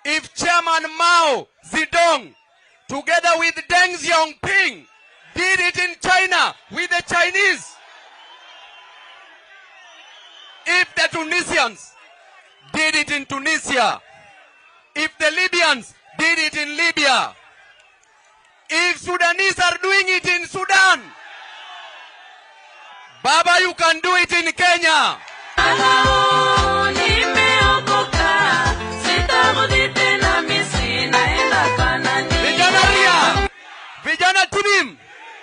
if Chairman Mao Zedong together with Deng Xiaoping did it in China with the Chinese, if the Tunisians did it in Tunisia, if the Libyans did it in Libya, if Sudanese are doing it in Sudan, Baba, you can do it in Kenya. Vijana Ria, Vijana Tibim,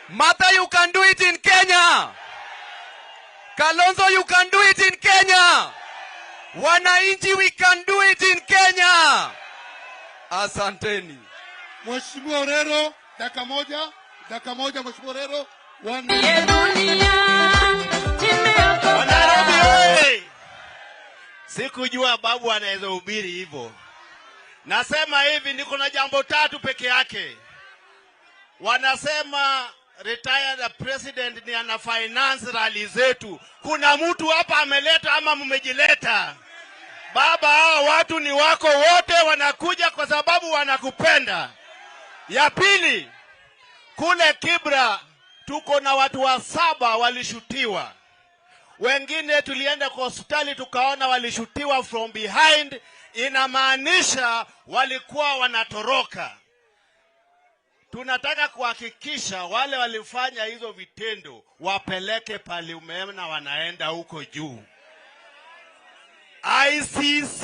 Martha, you can do it in Kenya. Kalonzo, you can do it in Kenya. Wananchi, we can do it in Kenya. Asanteni. Mheshimiwa Orero, dakika moja Mheshimiwa Orero. Nairobi oye! Sikujua babu anaweza hubiri hivyo. Nasema hivi, niko na jambo tatu peke yake. Wanasema retired president ni ana finance rally zetu. Kuna mtu hapa ameleta ama mmejileta? Baba, hao watu ni wako wote, wanakuja kwa sababu wanakupenda. Ya pili, kule Kibra tuko na watu 7 walishutiwa. Wengine tulienda kwa hospitali tukaona walishutiwa from behind, inamaanisha walikuwa wanatoroka. Tunataka kuhakikisha wale walifanya hizo vitendo wapeleke pale umeona wanaenda huko juu. ICC.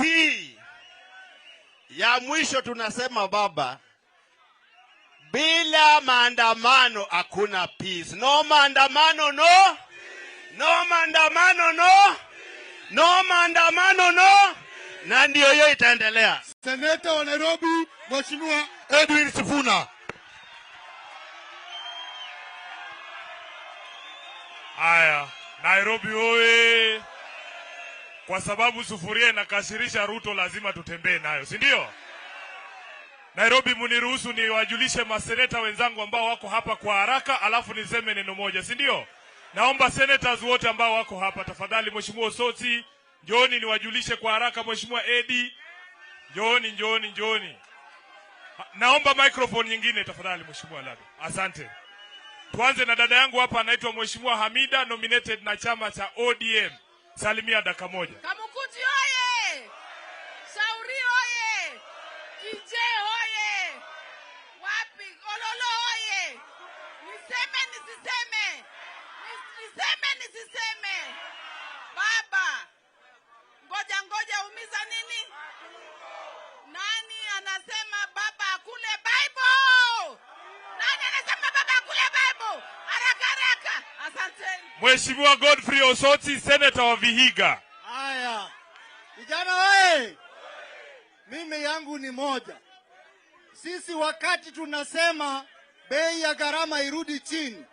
Ya mwisho tunasema baba, bila maandamano hakuna peace. No maandamano no. No maandamano no. No maandamano no. Na ndio hiyo itaendelea. Seneta wa Nairobi Mheshimiwa Edwin Sifuna. Aya, Nairobi oye. Kwa sababu sufuria inakasirisha Ruto, lazima tutembee nayo, si ndio? Nairobi, muniruhusu niwajulishe maseneta wenzangu ambao wako hapa kwa haraka, alafu niseme neno moja, si ndio? Naomba senators wote ambao wako hapa tafadhali, Mheshimiwa Soti, njooni niwajulishe kwa haraka. Mheshimiwa Edi, njooni, njooni, njooni. Naomba microphone nyingine tafadhali Mheshimiwa Lado. Asante. Tuanze na dada yangu hapa anaitwa Mheshimiwa Hamida, nominated na chama cha ODM. Salimia dakika moja. Kamukuti oye! Shauri oye! Kije oye! Wapi? Ololo oye! Niseme nisiseme? Niseme nisiseme? Baba, ngoja ngoja, umiza nini? Nani anasema baba akule Bible? Nani anasema baba akule Bible? Haraka haraka. Asante. Mheshimiwa Godfrey Osoti, Senator wa Vihiga. Haya. Vijana oye! Mimi yangu ni moja. Sisi wakati tunasema bei ya gharama irudi chini,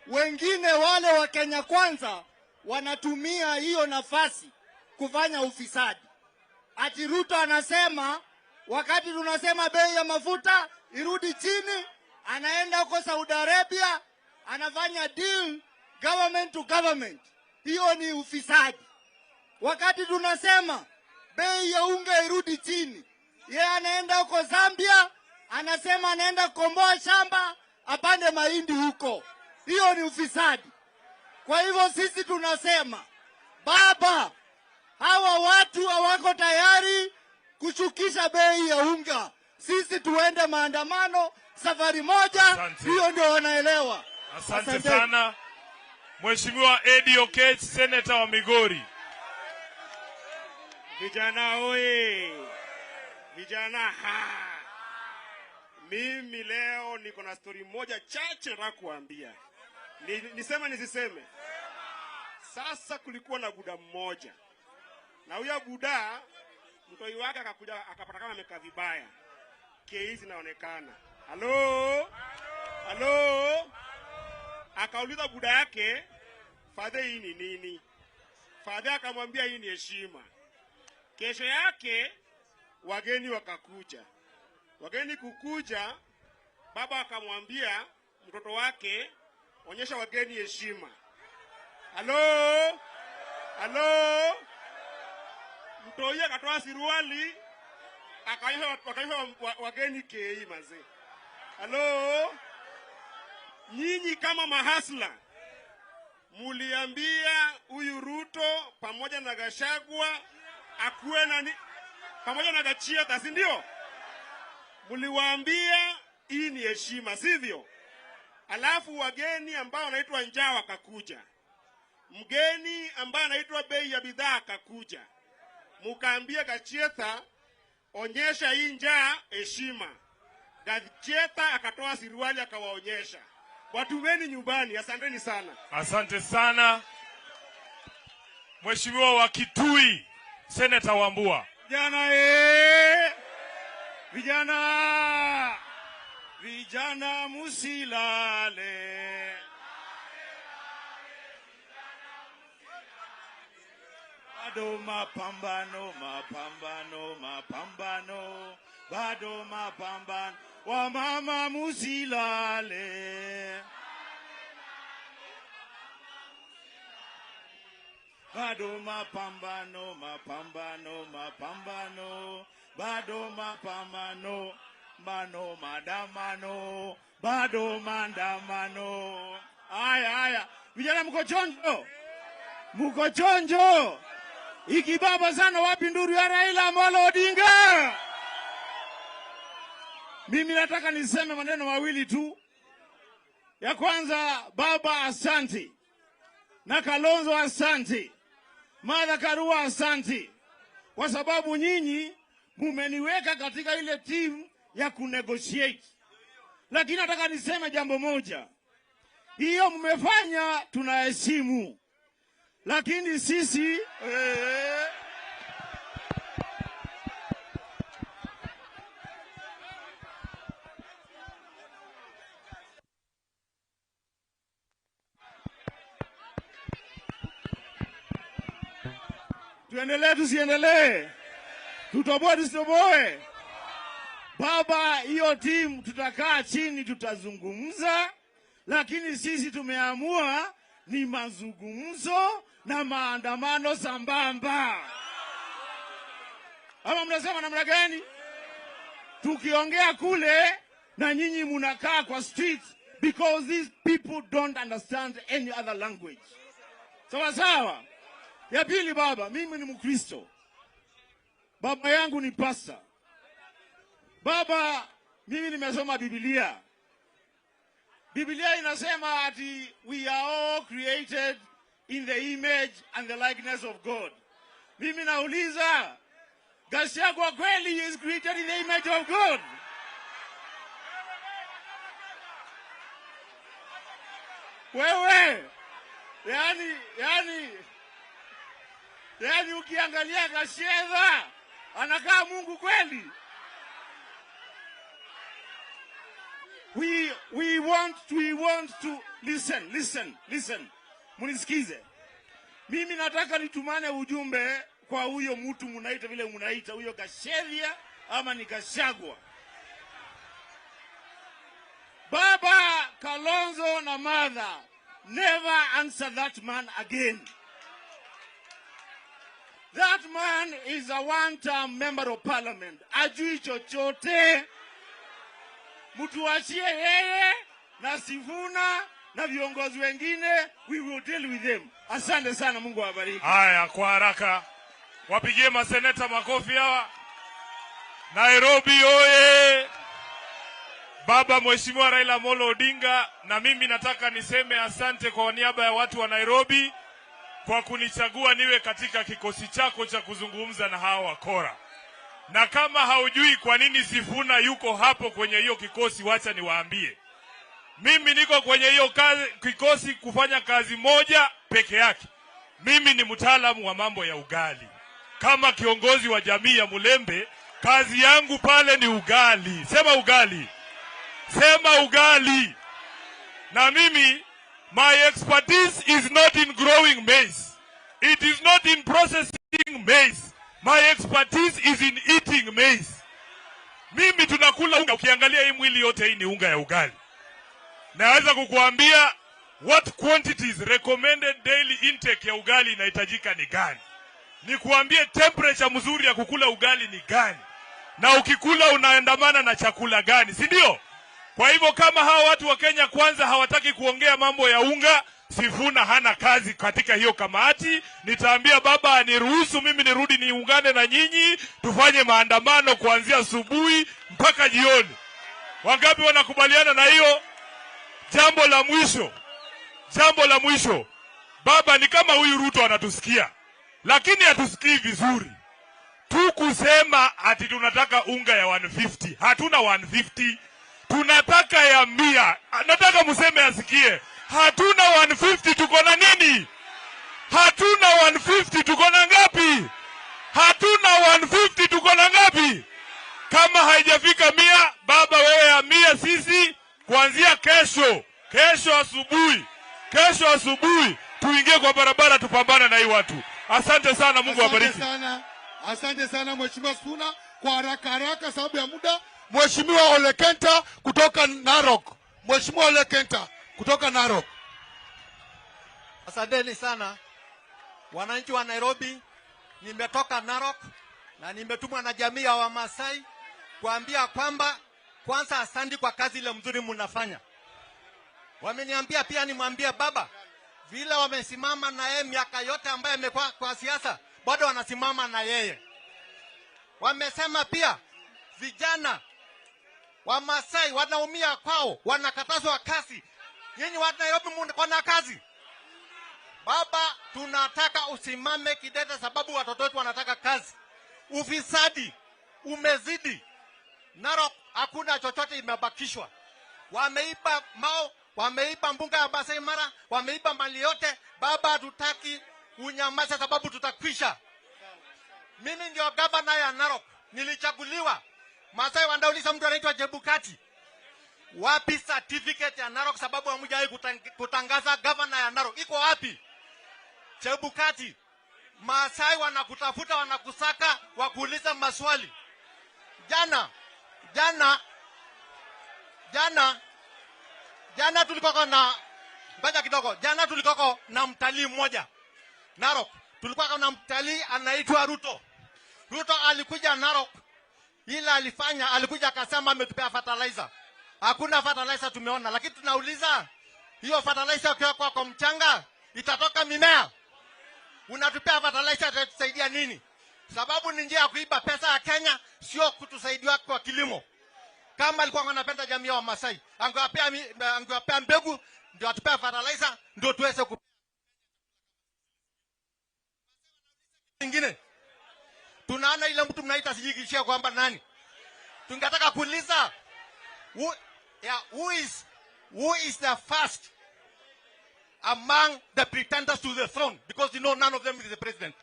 wengine wale wa Kenya Kwanza wanatumia hiyo nafasi kufanya ufisadi. Ati Ruto anasema wakati tunasema bei ya mafuta irudi chini, anaenda huko Saudi Arabia anafanya deal government to government. Hiyo ni ufisadi. Wakati tunasema bei ya unga irudi chini, yeye anaenda huko Zambia anasema anaenda kukomboa shamba apande mahindi huko. Hiyo ni ufisadi. Kwa hivyo sisi tunasema Baba, hawa watu hawako tayari kushukisha bei ya unga. Sisi tuende maandamano safari moja, hiyo ndio wanaelewa. Asante sana. Mheshimiwa Eddie Okech, Senator wa Migori. Vijana oye! Vijana ha! Mimi leo niko na story moja chache nataka kuambia. Niseme nisiseme? Sasa kulikuwa na buda mmoja. Na huyo buda mtoi wake akakuja akapata kama amekaa vibaya. Kesi zinaonekana. Halo? Halo? Akauliza buda yake, "Father, hii ni nini?" Father akamwambia hii ni heshima. Kesho yake wageni wakakuja. Wageni kukuja, baba akamwambia mtoto wake, "Onyesha wageni heshima." Halo? Halo? Mtoi akatoa suruali, akaonyesha wageni kei mazee. Halo? Nyinyi kama mahasla muliambia huyu Ruto pamoja na Gachagua akuwe nani pamoja na Gachagua, si ndio? Muliwaambia hii ni heshima, sivyo? Alafu wageni ambao wanaitwa njaa wakakuja. Mgeni ambaye anaitwa bei ya bidhaa akakuja. Mukaambia Gachagua, onyesha hii njaa heshima. Gachagua akatoa suruali akawaonyesha. Watumeni nyumbani. Asanteni sana. Asante sana. Mheshimiwa wa Kitui, Senator Wambua. Vijana vijana, vijana musilale. Bado mapambano, mapambano, mapambano, bado mapambano, wamama musilale. Bado mapambano, mapambano, mapambano, bado mapambano, mano maandamano, bado maandamano. Aya, aya, vijana mko chonjo? Mko chonjo? Ikibaba sana wapi nduru ya Raila Amolo Odinga? Mimi nataka niseme maneno mawili tu. Ya kwanza, baba asanti. Na Kalonzo asanti. Martha Karua asanti. Kwa sababu nyinyi mumeniweka katika ile team ya kunegotiate. Lakini nataka niseme jambo moja. Hiyo mmefanya tunaheshimu. Lakini sisi tuendelee tusiendelee? Tutoboe tusitoboe? Baba, hiyo timu tutakaa chini tutazungumza, lakini sisi tumeamua ni mazungumzo na maandamano sambamba. Ama mnasema namna gani? Tukiongea kule na nyinyi mnakaa kwa street, because these people don't understand any other language. Sawa sawa. Ya pili, baba, mimi ni Mkristo. Baba yangu ni pastor. Baba, mimi nimesoma Biblia. Biblia inasema ati we are all created in the image and the likeness of God. Mimi nauliza, Gachagua kweli is created in the image of God? Wewe, yani ukiangalia Gachagua anakaa Mungu kweli? We want to listen. Munisikize. Mimi nataka nitumane ujumbe kwa huyo mtu mnaita vile mnaita huyo Gachagua ama ni Gachagua. Baba Kalonzo na Martha, never answer that man again. That man is a one-term member of parliament. Ajui chochote. Mtuachie yeye na Sifuna na viongozi wengine, we will deal with them. Asante sana, Mungu awabariki. Haya, kwa haraka wapigie maseneta makofi hawa. Nairobi oye! Baba Mheshimiwa Raila Amolo Odinga, na mimi nataka niseme asante kwa niaba ya watu wa Nairobi kwa kunichagua niwe katika kikosi chako cha kuzungumza na hawa wakora. Na kama haujui kwa nini Sifuna yuko hapo kwenye hiyo kikosi, wacha niwaambie. Mimi niko kwenye hiyo kikosi kufanya kazi moja peke yake. Mimi ni mtaalamu wa mambo ya ugali. Kama kiongozi wa jamii ya Mulembe, kazi yangu pale ni ugali. Sema ugali. Sema ugali. Na mimi, my expertise is not in growing maize. It is not in processing maize. My expertise is in eating maize. Mimi tunakula unga. Ukiangalia hii mwili yote hii ni unga ya ugali. Naweza kukuambia what quantities recommended daily intake ya ugali inahitajika ni gani. Nikuambie temperature mzuri ya kukula ugali ni gani. Na ukikula unaandamana na chakula gani, si ndio? Kwa hivyo kama hawa watu wa Kenya Kwanza hawataki kuongea mambo ya unga, Sifuna hana kazi katika hiyo kamati. Nitaambia baba aniruhusu mimi nirudi niungane na nyinyi, tufanye maandamano kuanzia asubuhi mpaka jioni. Wangapi wanakubaliana na hiyo? Jambo la mwisho. Jambo la mwisho. Baba, ni kama huyu Ruto anatusikia, lakini hatusikii vizuri. Tukusema ati tunataka unga ya 150. Hatuna 150. Tunataka ya 100. Nataka mseme asikie. Hatuna 150, tuko na nini? Hatuna 150, tuko na ngapi? Hatuna 150, tuko na ngapi? Kama haijafika 100, baba wewe ya 100, sisi kuanzia kesho, kesho asubuhi tuingie kwa barabara tupambane na hii watu. Asante sana, Mungu awabariki. Asante sana. Asante sana Mheshimiwa Sifuna. Kwa haraka haraka sababu ya muda, Mheshimiwa Ole Kenta kutoka Narok. Mheshimiwa Ole Kenta kutoka Narok. Asanteni sana wananchi wa Nairobi. Nimetoka Narok na nimetumwa na jamii ya Wamasai kuambia kwamba kwanza asante kwa kazi ile mzuri mnafanya. Wameniambia pia nimwambie baba vile wamesimama na yeye miaka yote ambaye amekuwa kwa siasa, bado wanasimama na yeye. Wamesema pia vijana Wamasai wanaumia kwao, wanakatazwa kazi. Nyinyi wa Nairobi mko kazi. Baba, tunataka usimame kidete sababu watoto wetu wanataka kazi. Ufisadi umezidi. Narok hakuna chochote imebakishwa. Wameiba mao, wameiba mbunga ya Masai Mara, wameiba mali yote. Baba, hatutaki unyamaze sababu tutakwisha. Mimi ndio gavana ya Narok, nilichaguliwa. Masai wanauliza mtu anaitwa Chebukati, wapi certificate ya Narok sababu hamjawahi kutangaza gavana ya Narok? Iko wapi? Chebukati, Masai wanakutafuta, wanakusaka, wakuuliza maswali. Jana tulikuwa na ngoja kidogo. Jana tulikuwa na mtalii mmoja Narok. Tulikuwa na mtalii anaitwa Ruto. Ruto alikuja Narok, ila alifanya, alikuja akasema ametupea fertilizer. Hakuna fertilizer tumeona, lakini tunauliza hiyo fertilizer ukiweka kwa mchanga itatoka mimea? Unatupea fertilizer itatusaidia nini? Sababu ni njia ya kuiba pesa ya Kenya, sio kutusaidia kwa kilimo. Kama alikuwa anapenda jamii ya Wamasai, angewapea mbegu, ndio atupea fertilizer, ndio tuweze ku ingine. Tunaona ile mtu mnaita sijikishia kwamba nani. Tungetaka kuuliza who is the first among the pretenders to the throne, because you know none of them is the president.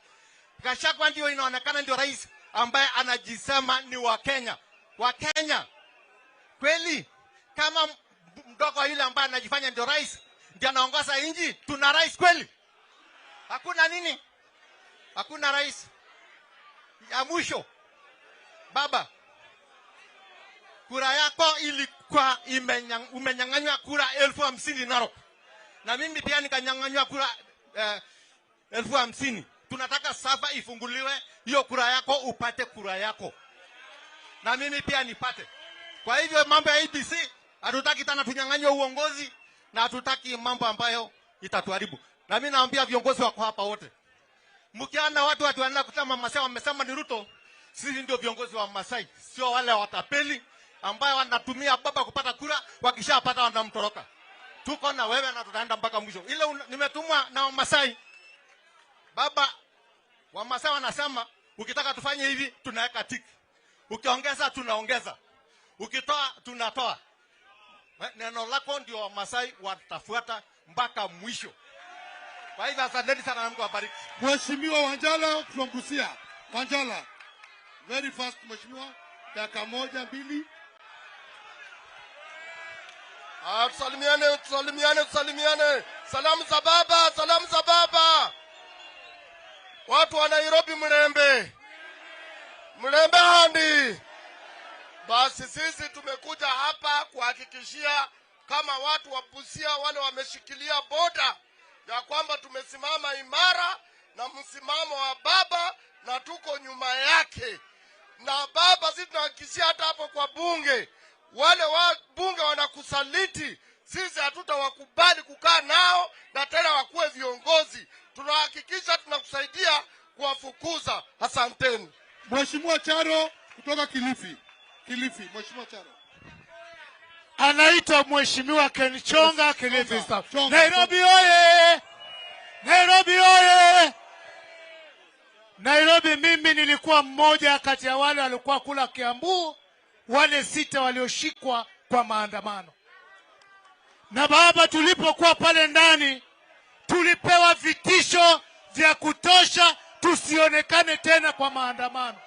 Gachagua ndio inaonekana ndio rais ambaye anajisema ni wa Kenya. Wa Kenya kweli? Kama mdogo yule ambaye anajifanya ndio rais ndio anaongoza nchi, tuna rais kweli? Hakuna nini? Hakuna rais. Ya mwisho, baba, kura yako ilikuwa umenyang'anywa kura 50,000 Narok, na mimi pia nikanyang'anywa kura 50,000. Tunataka sava ifunguliwe, hiyo kura yako upate kura yako, na mimi pia nipate. Kwa hivyo mambo ya ABC hatutaki tena tunyang'anywe uongozi. na hatutaki mambo ambayo itatuharibu. Na mimi naambia viongozi wako hapa wote, mkiana watu wanaenda kusema Masai wamesema ni Ruto, sisi ndio viongozi wa Masai, sio wale watapeli ambao wanatumia baba kupata kura, wakishapata wanamtoroka. Tuko na wewe na tutaenda mpaka mwisho. Ile nimetumwa na Wamasai. Baba, Wamasai wanasema ukitaka tufanye hivi tunaweka tiki. Ukiongeza tunaongeza. Ukitoa tunatoa. Neno lako ndio Wamasai watafuata mpaka mwisho. Kwa hivyo asanteni sana na Mungu awabariki. Mheshimiwa Wanjala from Busia. Wanjala. Very fast mheshimiwa. Dakika 1, 2. Tusalimiane, tusalimiane, tusalimiane. Salamu za baba, salamu za baba. Watu wa Nairobi mlembe. Mlembe handi. Basi sisi tumekuja hapa kuhakikishia kama watu wa Busia wale wameshikilia boda ya kwamba tumesimama imara na msimamo wa baba na tuko nyuma yake. Na baba sisi tunahakikishia hata hapo kwa bunge, wale wa bunge wanakusaliti, sisi hatutawakubali kukaa nao na tena wakuwe viongozi. Tunahakikisha tunakusaidia kuwafukuza. Asanteni. Mheshimiwa Charo kutoka Kilifi. Kilifi, Mheshimiwa Charo. Anaitwa Mheshimiwa Ken Chonga, Kilifi South. Nairobi oye! Nairobi oye! Nairobi, mimi nilikuwa mmoja kati ya wale walikuwa kula Kiambu, wale 6 walioshikwa kwa maandamano. Na baba, tulipokuwa pale ndani tulipewa vitisho vya kutosha tusionekane tena kwa maandamano.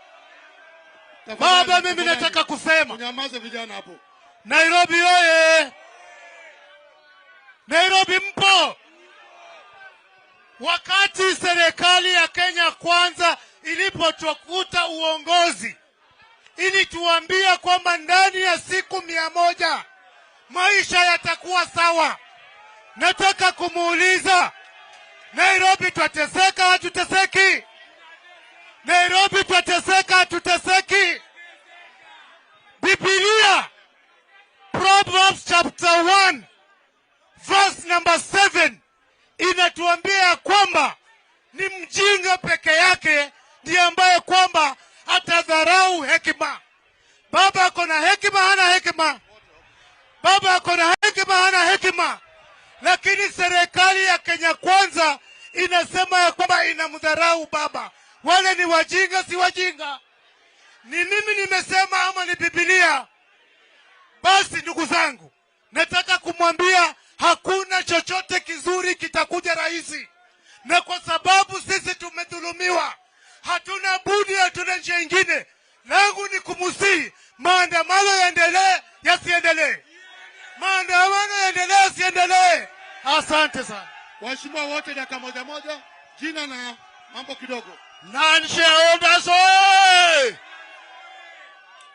Baba, mimi nataka kusema, nyamaze vijana hapo. Nairobi oye! Nairobi mpo? Wakati serikali ya Kenya Kwanza ilipotukuta uongozi, ilituambia kwamba ndani ya siku 100 maisha yatakuwa sawa. Nataka kumuuliza, Nairobi twateseka hatuteseki? Nairobi twateseka hatuteseki? Biblia, Proverbs chapter 1 verse number 7 inatuambia kwamba ni mjinga peke yake ndiye ambaye kwamba atadharau hekima. Baba ako na hekima, hana hekima? Baba ako na hekima, hana hekima? Lakini serikali ya Kenya Kwanza inasema ya kwamba inamdharau baba. Wale ni wajinga, si wajinga? Ni mimi nimesema ama ni Biblia? Basi ndugu zangu, nataka kumwambia hakuna chochote kizuri kitakuja rahisi. Na kwa sababu sisi tumedhulumiwa, hatuna budi, hatuna njia nyingine. Langu ni kumusihi, maandamano yaendelee, yasiendelee? Maandamano yaendelee, yasiendelee? Asante sana. Waheshimiwa wote dakika moja moja, jina na mambo kidogo. Non-shareholders oye!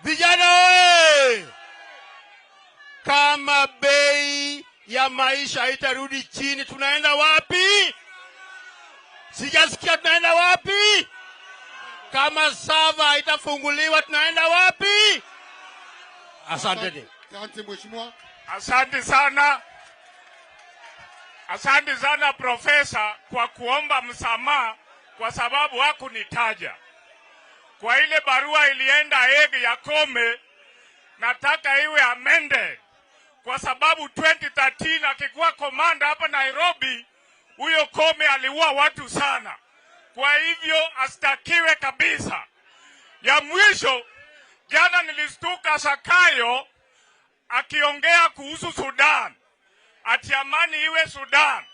Vijana oye! Kama bei ya maisha haitarudi chini, tunaenda wapi? Sijasikia tunaenda wapi? Kama sava haitafunguliwa tunaenda wapi? Asante. Asante mheshimiwa. Asante sana. Asante sana profesa kwa kuomba msamaha kwa sababu hakunitaja. Kwa ile barua ilienda Hague ya Kome, nataka iwe amended. Kwa sababu 2013 akikuwa komanda hapa Nairobi, huyo Kome aliua watu sana. Kwa hivyo astakiwe kabisa. Ya mwisho, jana nilistuka Sakayo akiongea kuhusu Sudan, ati amani iwe Sudan,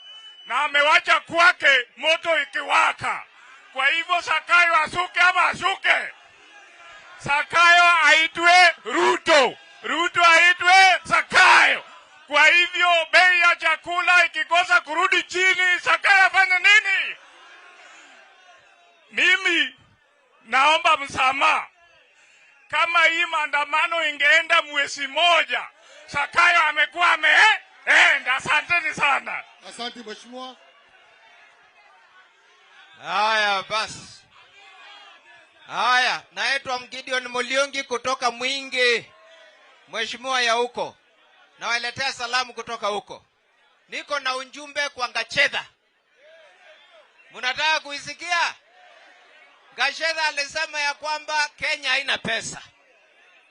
na amewacha kwake moto ikiwaka. Kwa hivyo Sakayo asuke ama ashuke? Sakayo aitwe Ruto, Ruto aitwe Sakayo. Kwa hivyo bei ya chakula ikikosa kurudi chini, Sakayo afanye nini? Mimi naomba msamaha. Kama hii maandamano ingeenda mwezi moja, Sakayo amekuwa ameenda. Asanteni sana. Asante mheshimiwa. Haya basi. Haya, naitwa Gideon Muliongi kutoka Mwingi. Mheshimiwa ya huko. Nawaletea salamu kutoka huko. Niko na ujumbe kwa Gachagua. Mnataka kuisikia? Gachagua alisema ya kwamba Kenya haina pesa.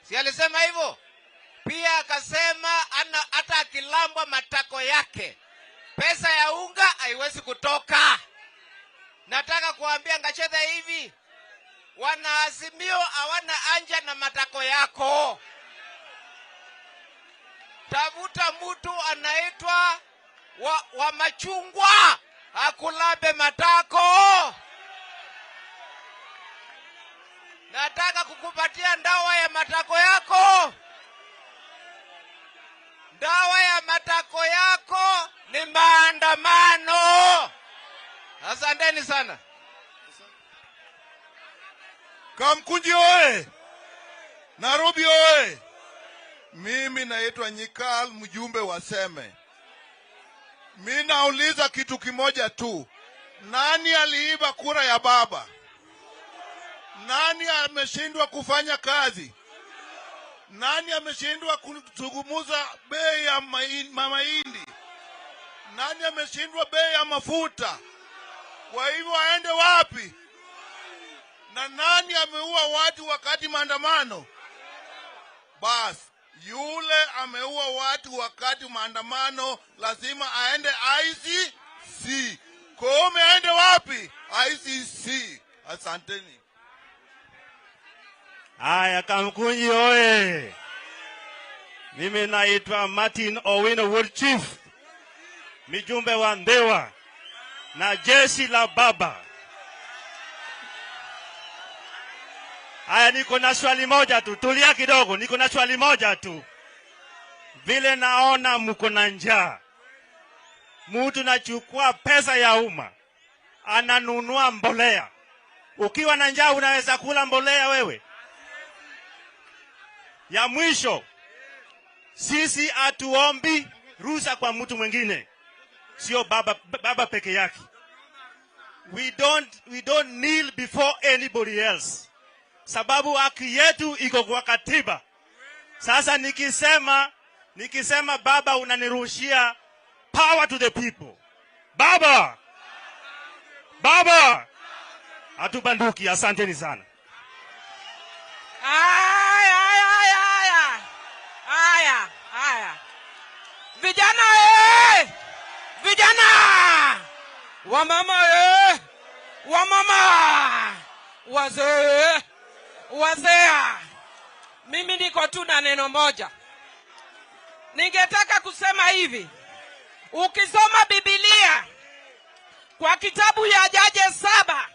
Si alisema hivyo? Pia akasema hata akilambwa matako yake, pesa ya unga haiwezi kutoka. Nataka kuambia Gachagua hivi, wanaazimio hawana anja na matako yako. Tafuta mtu anaitwa wa machungwa akulabe matako. Nataka kukupatia dawa ya matako yako. Dawa ya matako yako ni maandamano. Asanteni sana. Kamkunji oe! Nairobi oe! Mimi naitwa Nyikal, mjumbe wa Seme. Mimi nauliza kitu kimoja tu. Nani aliiba kura ya baba? Nani ameshindwa kufanya kazi? Nani ameshindwa kuzungumza bei ya mahindi? Nani ameshindwa bei ya mafuta? Kwa hivyo aende wapi? Na nani ameua watu wakati maandamano? Bas, yule ameua watu wakati maandamano lazima aende ICC. Koome aende wapi? ICC. Asanteni. Haya, Kamkunji oye. Mimi naitwa Martin Owino, World Chief, mjumbe wa Ndewa na jeshi la baba. Haya, niko na swali moja tu, tulia kidogo, niko na swali moja tu. Vile naona mko na njaa, mtu nachukua pesa ya umma ananunua mbolea. Ukiwa na njaa unaweza kula mbolea wewe? Ya mwisho, sisi hatuombi ruhusa kwa mtu mwingine, sio baba peke yake. We don't kneel before anybody else, sababu haki yetu iko kwa katiba. Sasa nikisema baba unanirushia power to the people. Baba! Baba! Hatubanduki. Asanteni sana. Aya, aya. Vijana vijana! Wamama wamama! Wazee! Wazee! Mimi niko tu na neno moja. Ningetaka kusema hivi. Ukisoma Biblia kwa kitabu ya Jaje 7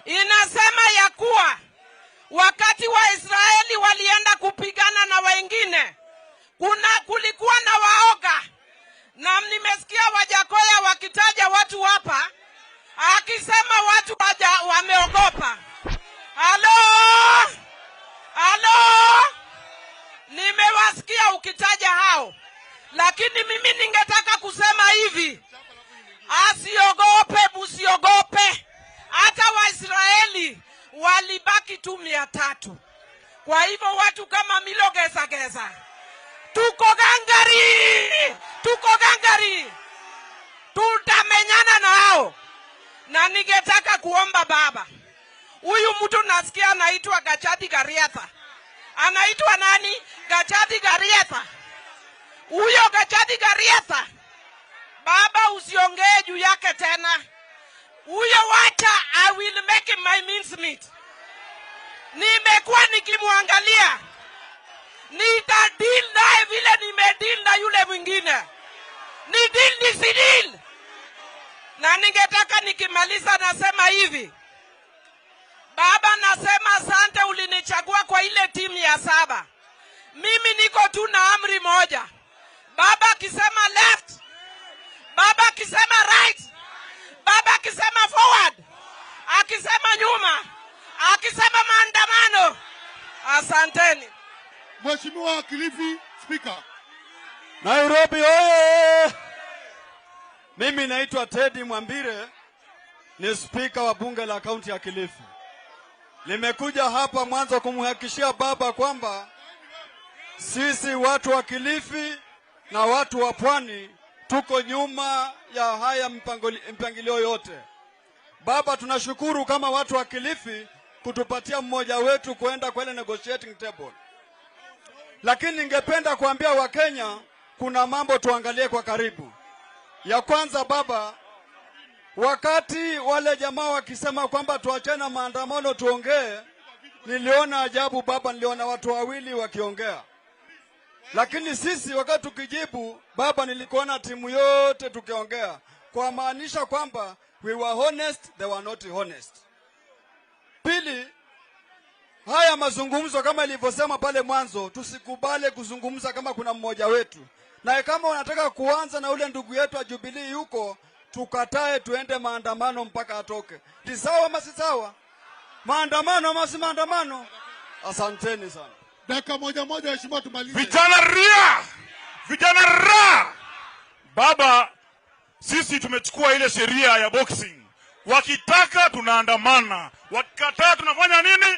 inasema ya kuwa wakati wa Israeli walienda kupigana na wengine, kulikuwa na waoga. Na nimesikia Wajakoya wakitaja watu hapa, akisema watu wameogopa. Halo? Halo? Nimewasikia ukitaja hao. Lakini mimi ningetaka kusema hivi. Asiogope, musiogope. Hata Waisraeli walibaki tu 300. Kwa hivyo watu kama Milo Geza Geza, tuko gangari, tuko gangari, tutamenyana na hao. Na ningetaka kuomba baba, huyu mtu nasikia anaitwa Gachagua Gariatha. Anaitwa nani? Gachagua Gariatha. Huyo Gachagua Gariatha, baba usiongee juu yake tena. Huyo wacha, I will make my means meet. Nimekuwa nikimwangalia. Nita deal naye vile nimedeal na yule mwingine. Ni deal ni si deal. Na ningetaka nikimaliza nasema hivi. Baba, nasema asante ulinichagua kwa ile timu ya 7. Mimi niko tu na amri moja. Baba akisema left, baba akisema right, baba akisema forward, akisema nyuma, akisema maandamano. Asanteni. Mheshimiwa Kilifi Speaker. Nairobi oye! Mimi naitwa Teddy Mwambire, ni speaker wa bunge la kaunti ya Kilifi. Nimekuja hapa mwanzo kumhakikishia baba kwamba sisi watu wa Kilifi na watu wa Pwani Tuko nyuma ya haya mpangilio yote. Baba, tunashukuru kama watu wa Kilifi kutupatia mmoja wetu kuenda kwa ile negotiating table. Lakini ningependa kuambia Wakenya kuna mambo tuangalie kwa karibu. Ya kwanza baba, wakati wale jamaa wakisema kwamba tuachane na maandamano tuongee, niliona ajabu baba, niliona watu wawili wakiongea. Lakini sisi wakati tukijibu baba, nilikuona timu yote tukiongea, kwa maanisha kwamba we were honest, they were not honest. Pili, haya mazungumzo kama ilivyosema pale mwanzo, tusikubale kuzungumza kama kuna mmoja wetu. Na kama wanataka kuanza na ule ndugu yetu wa Jubilee yuko, tukatae tuende maandamano mpaka atoke. Ni sawa ama si sawa? Maandamano ama si maandamano? Asanteni sana. Dakika moja moja, heshima tumalize. Vijana ria! Vijana ra! Baba, sisi tumechukua ile sheria ya boxing. Wakitaka tunaandamana, wakikataa tunafanya nini?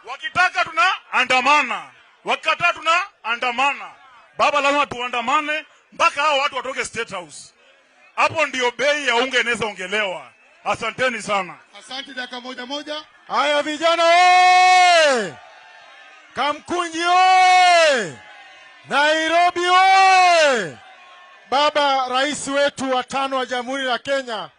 Wakitaka tunaandamana, wakikataa tunaandamana. Baba, lazima tuandamane mpaka hao watu watoke State House. Hapo ndio bei ya unga inaweza ongelewa. Asanteni sana. Asante, dakika moja moja. Haya vijana oye! Kamkunji oye! Nairobi oye! Baba rais wetu wa tano wa Jamhuri ya Kenya,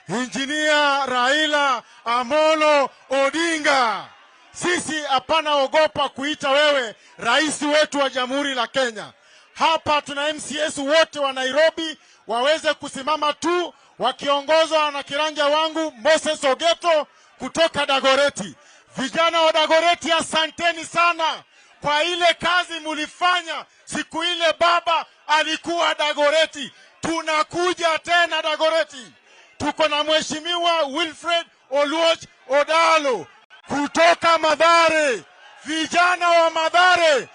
Injinia Raila Amolo Odinga, sisi hapana ogopa kuita wewe rais wetu wa Jamhuri la Kenya. Hapa tuna MCS wote wa Nairobi waweze kusimama tu wakiongozwa na kiranja wangu Moses Ogeto kutoka Dagoreti. Vijana wa Dagoreti, asanteni sana kwa ile kazi mulifanya siku ile baba alikuwa Dagoreti. Tunakuja tena Dagoreti. Tuko na Mheshimiwa Wilfred Oluoch Odalo kutoka Mathare. Vijana wa Mathare,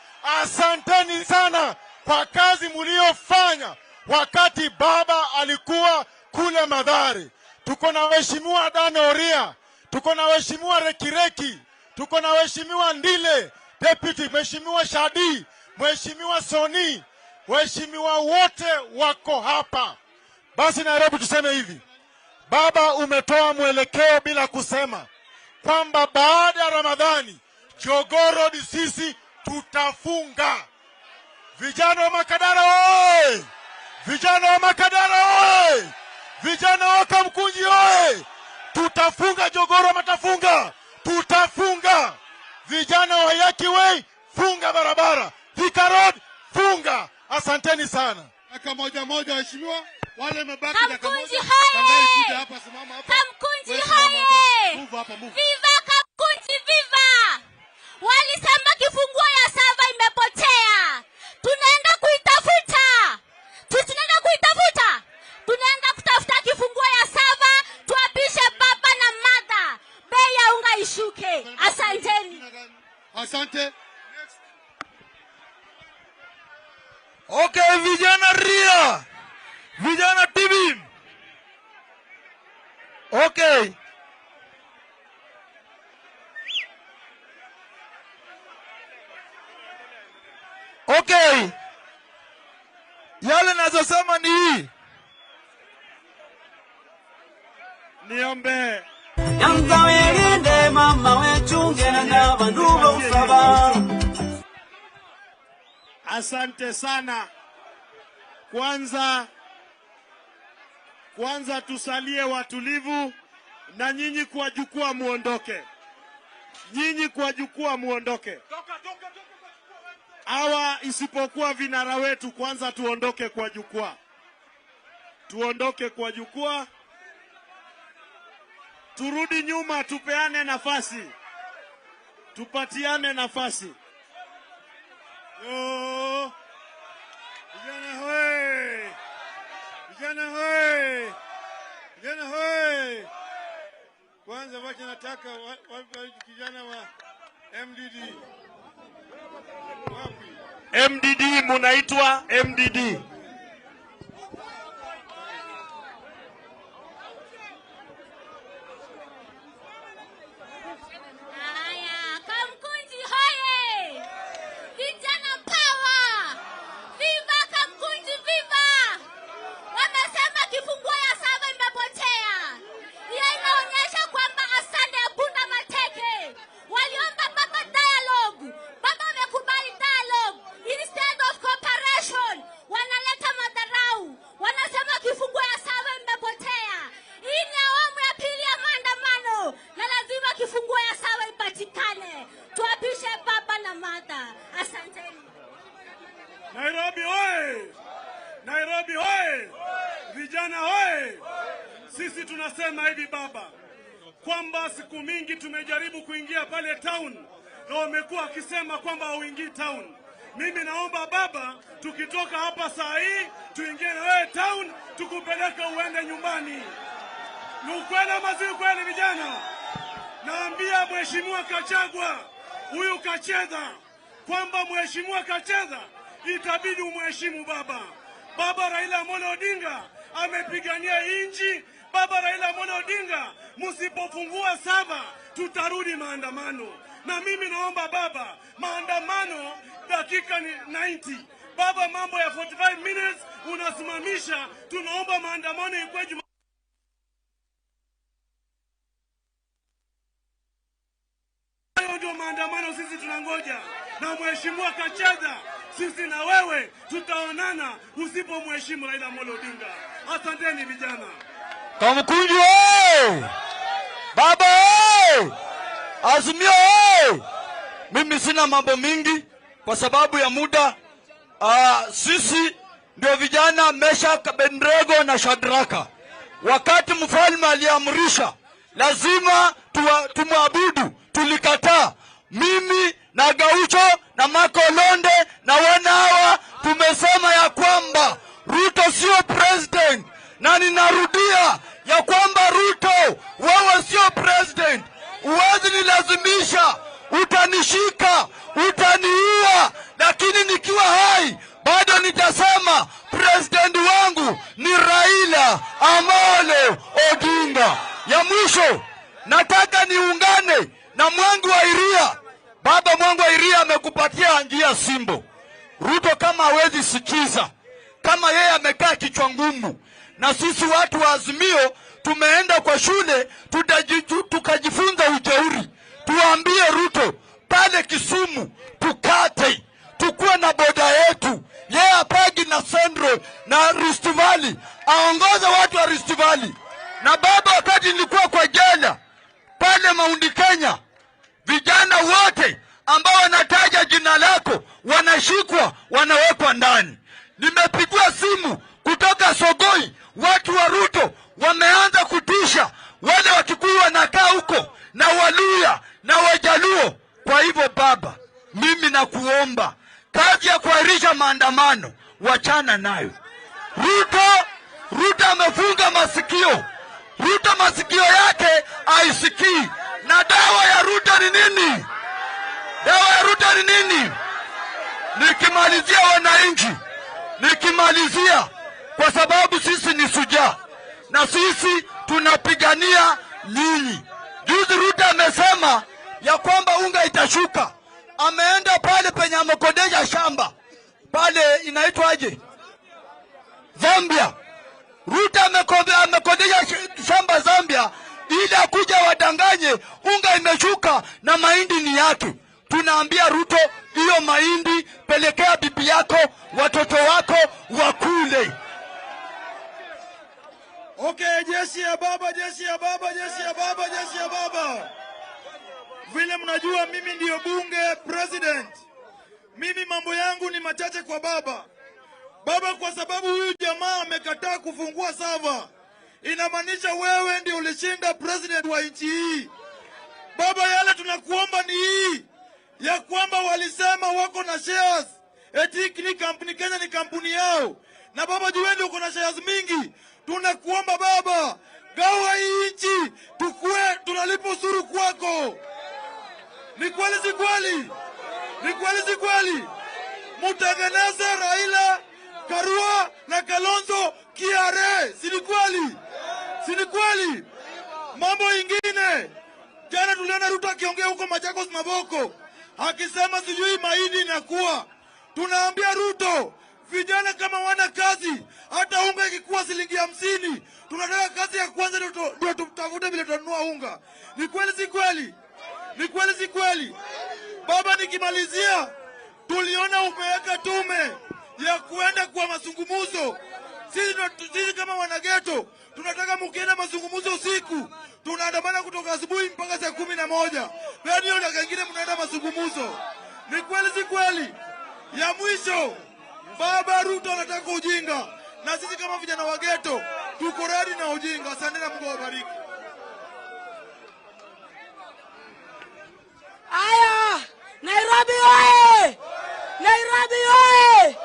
asanteni sana kwa kazi muliofanya wakati baba alikuwa kule Mathare. Tuko na Mheshimiwa Dan Oria, tuko na Mheshimiwa Rekireki, tuko na Mheshimiwa Ndile Deputy, Mheshimiwa Shadi, Mheshimiwa Soni, waheshimiwa wote wako hapa. Basi Nairobi tuseme hivi, baba umetoa mwelekeo bila kusema kwamba baada ya Ramadhani Jogoo Road sisi tutafunga. Vijana wa Makadara oye! Vijana wa Makadara oye! Vijana wa Kamkunji oye! Tutafunga Jogoo Road, matafunga. Tutafunga. Vijana wa Yaki Way, funga barabara. Thika Road, funga. Asanteni sana. Dakika moja moja waheshimiwa, wale mabaki dakika moja. Kamkunji hapa, simama hapa. Kamkunji hoye! Move hapa, move. Viva Kamkunji, viva! Walisema kifunguo ya sava imepotea. Tunaenda kuitafuta. Tunaenda kuitafuta. Tunaenda kutafuta kifunguo ya sava, tuapishe baba na mother. Bei ya unga ishuke. Asanteni. Asante. Okay, vijana ria. Vijana TV. Okay. Okay. Yale nazosema ni hii. Niombe. Yamzawelinde mama wechunge na bandu usaba. Asante sana. Kwanza tusalie watulivu na nyinyi kwa jukwaa muondoke. Nyinyi kwa jukwaa muondoke. Hawa isipokuwa vinara wetu, kwanza tuondoke kwa jukwaa. Tuondoke kwa jukwaa. Turudi nyuma, tupeane nafasi. Tupatiane nafasi. Yo. Vijana hoi. Vijana hoi. Vijana hoi. Kwanza wacha nataka kijana wa MDD. Wapi? MDD munaitwa MDD. Haya, Kamkunji hoye! Vijana power! Viva Kamkunji, viva! Nairobi hoye! Vijana hoye! Sisi tunasema hivi baba, kwamba siku mingi tumejaribu kuingia pale town na wamekuwa wakisema kwamba hauingii town. Mimi naomba baba, tukitoka hapa saa hii tuingie na wewe town, tukupeleke uende nyumbani. Ni ukweli ama si ukweli vijana? Naambia Mheshimiwa Kachagwa, huyu Kachedha, kwamba Mheshimiwa Kachedha itabidi umheshimu baba. Baba Raila Amolo Odinga amepigania inchi. Baba Raila Amolo Odinga, msipofungua saba tutarudi maandamano. Na mimi naomba baba, maandamano dakika ni 90. Baba, mambo ya 45 minutes unasimamisha. Tunaomba maandamano ikuwe hayo ndio maandamano sisi tunangoja. Na Mheshimiwa Kachedha, sisi na wewe tutaonana usipomheshimu Raila Amolo Odinga. Asanteni vijana. Kamkunji oye! Baba oye! Azimio oye! Mimi sina mambo mingi kwa sababu ya muda. Sisi ndio vijana Meshak, Abednego na Shadraka. Wakati mfalme aliamrisha lazima tumwabudu, tulikataa. Mimi na Gaucho na Makolonde na wanawa tumesema ya kwamba Ruto sio president, na ninarudia ya kwamba Ruto, wewe sio president. Huwezi nilazimisha, utanishika, utaniua, lakini nikiwa hai bado nitasema president wangu ni Raila Amolo Odinga. Ya mwisho, nataka niungane na Mwangi wa Iria. Baba Mwangi wa Iria amekupatia njia simbo. Ruto kama hawezi sikiza, kama yeye amekaa kichwa ngumu, na sisi watu wa Azimio tumeenda kwa shule tukajifunza ujeuri. Tuambie Ruto pale Kisumu tukate, tukue na boda yetu. Yeye apagi na Central na Rift Valley, aongoze watu wa Rift Valley. Na baba, wakati nilikuwa kwa jela pale Mount Kenya, vijana wote ambao wanataja jina lako wanashikwa, wanawekwa ndani. Nimepigwa simu kutoka Sogoi, watu wa Ruto wameanza kutisha wale Wakikuyu wanakaa huko na Waluya na Wajaluo. Kwa hivyo baba, mimi nakuomba kazi ya kuahirisha maandamano wachana nayo. Ruto amefunga masikio. Ruto masikio yake haisikii. Na dawa ya Ruto ni nini? Dawa ya Ruto ni nini? Nikimalizia wananchi, nikimalizia, kwa sababu sisi ni sujaa na sisi tunapigania nyinyi. Juzi Ruto amesema ya kwamba unga itashuka. Ameenda pale penye amekodesha shamba pale, inaitwaje, Zambia. Ruto amekodesha shamba Zambia ili akuja wadanganye unga imeshuka na mahindi ni yake. Tunaambia Ruto, hiyo mahindi pelekea bibi yako, watoto wako wakule. Okay, jeshi ya baba, jeshi ya baba, jeshi ya baba, jeshi ya baba. Vile mnajua mimi ndiyo bunge president. Mimi mambo yangu ni machache kwa baba. Baba, kwa sababu huyu jamaa amekataa kufungua sava, inamaanisha wewe ndio ulishinda president wa nchi hii. Baba, yale tunakuomba ni hii ya kwamba walisema wako na shares, eti ni kampuni Kenya ni kampuni yao, na baba juu wewe ndio uko na shares mingi. Tunakuomba baba, gawa hii nchi, tukue tunalipa ushuru kwako. Ni kweli si kweli? Ni kweli si kweli? Mutengeneze Raila, Karua na Kalonzo KRA. Si ni kweli? Si ni kweli? Mambo ingine, jana tuliona Ruto akiongea huko Machakos Maboko, akisema sijui mahindi inakuwa. Tunaambia Ruto, vijana kama wana kazi, hata unga ikikuwa shilingi 50, tunataka kazi ya kwanza ndio tutafute vile tutanunua unga. Ni kweli si kweli? Ni kweli si kweli? Baba, nikimalizia, tuliona umeweka tume ya kuenda kwa mazungumzo. Sisi kama wanageto tunataka mkienda mazungumzo usiku, tunaandamana kutoka asubuhi mpaka saa 11. Ndio dakika nyingine mnaenda mazungumzo. Ni kweli si kweli? Ya mwisho, baba Ruto anataka ujinga. Na sisi kama vijana wa ghetto tuko ready na ujinga. Asante na Mungu awabariki. Aya, Nairobi oye! Nairobi oye!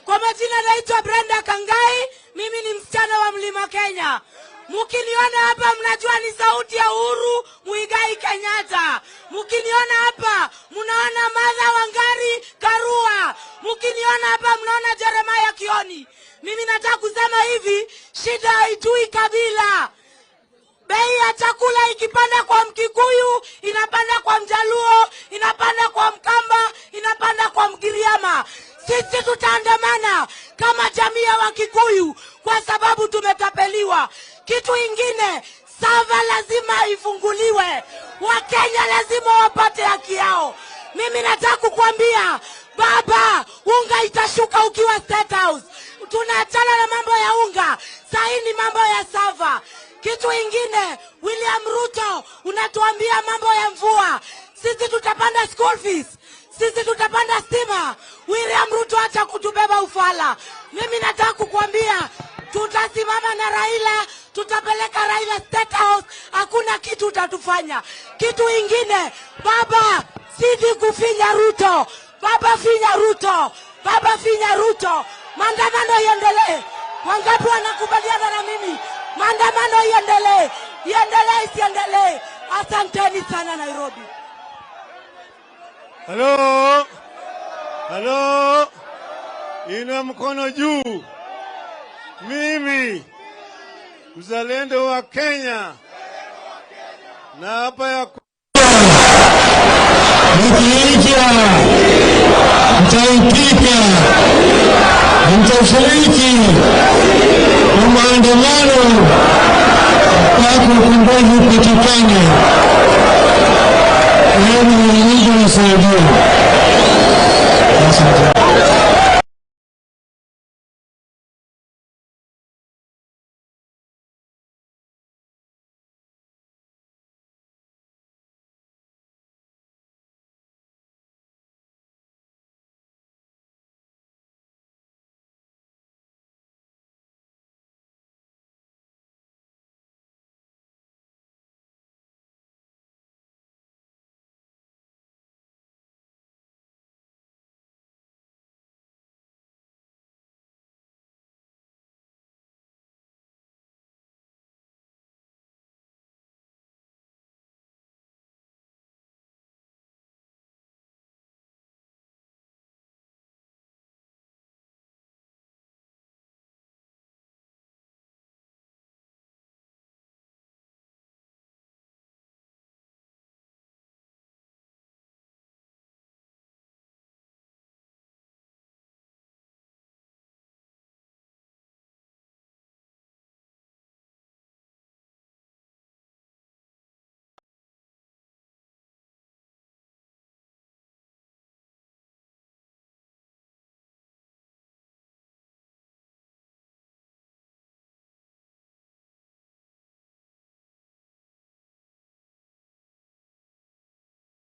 Kwa majina naitwa Brenda Kangai, mimi ni msichana wa Mlima Kenya. Mukiniona hapa mnajua ni sauti ya Uhuru Muigai Kenyatta. Mukiniona hapa mnaona Martha Wangari Karua. Mukiniona hapa mnaona Jeremiah Kioni. Mimi nataka kusema hivi, shida haitui kabila. Bei ya chakula ikipanda kwa Mkikuyu, inapanda kwa Mjaluo, inapanda kwa Mkamba, inapanda kwa Mgiriama. Sisi tutaandamana kama jamii ya Wakikuyu kwa sababu tumetapeliwa. Kitu ingine, sava lazima ifunguliwe. Wakenya lazima wapate haki yao. Mimi nataka kukuambia baba, unga itashuka ukiwa State House. Tunaachana na mambo ya unga, sahii ni mambo ya sava. Kitu ingine, William Ruto unatuambia mambo ya mvua. Sisi tutapanda school fees, sisi tutapanda stima. William Ruto acha kutubeba ufala. Mimi nataka kukuambia tutasimama na Raila, tutapeleka Raila State House, hakuna kitu utatufanya. Kitu ingine, baba, sidi kufinya Ruto. Baba finya Ruto. Baba finya Ruto. Maandamano iendelee. Wangapi wanakubaliana na mimi? Maandamano iendelee. Iendelee isiendelee. Asanteni sana Nairobi. Halo. Halo. Inua mkono juu. Mimi mzalendo wa Kenya na hapa ya nikiita mtaitika, mtashiriki kwa maandamano mpaka ukombozi upatikane. Yaani Mungu nisaidie. Asante.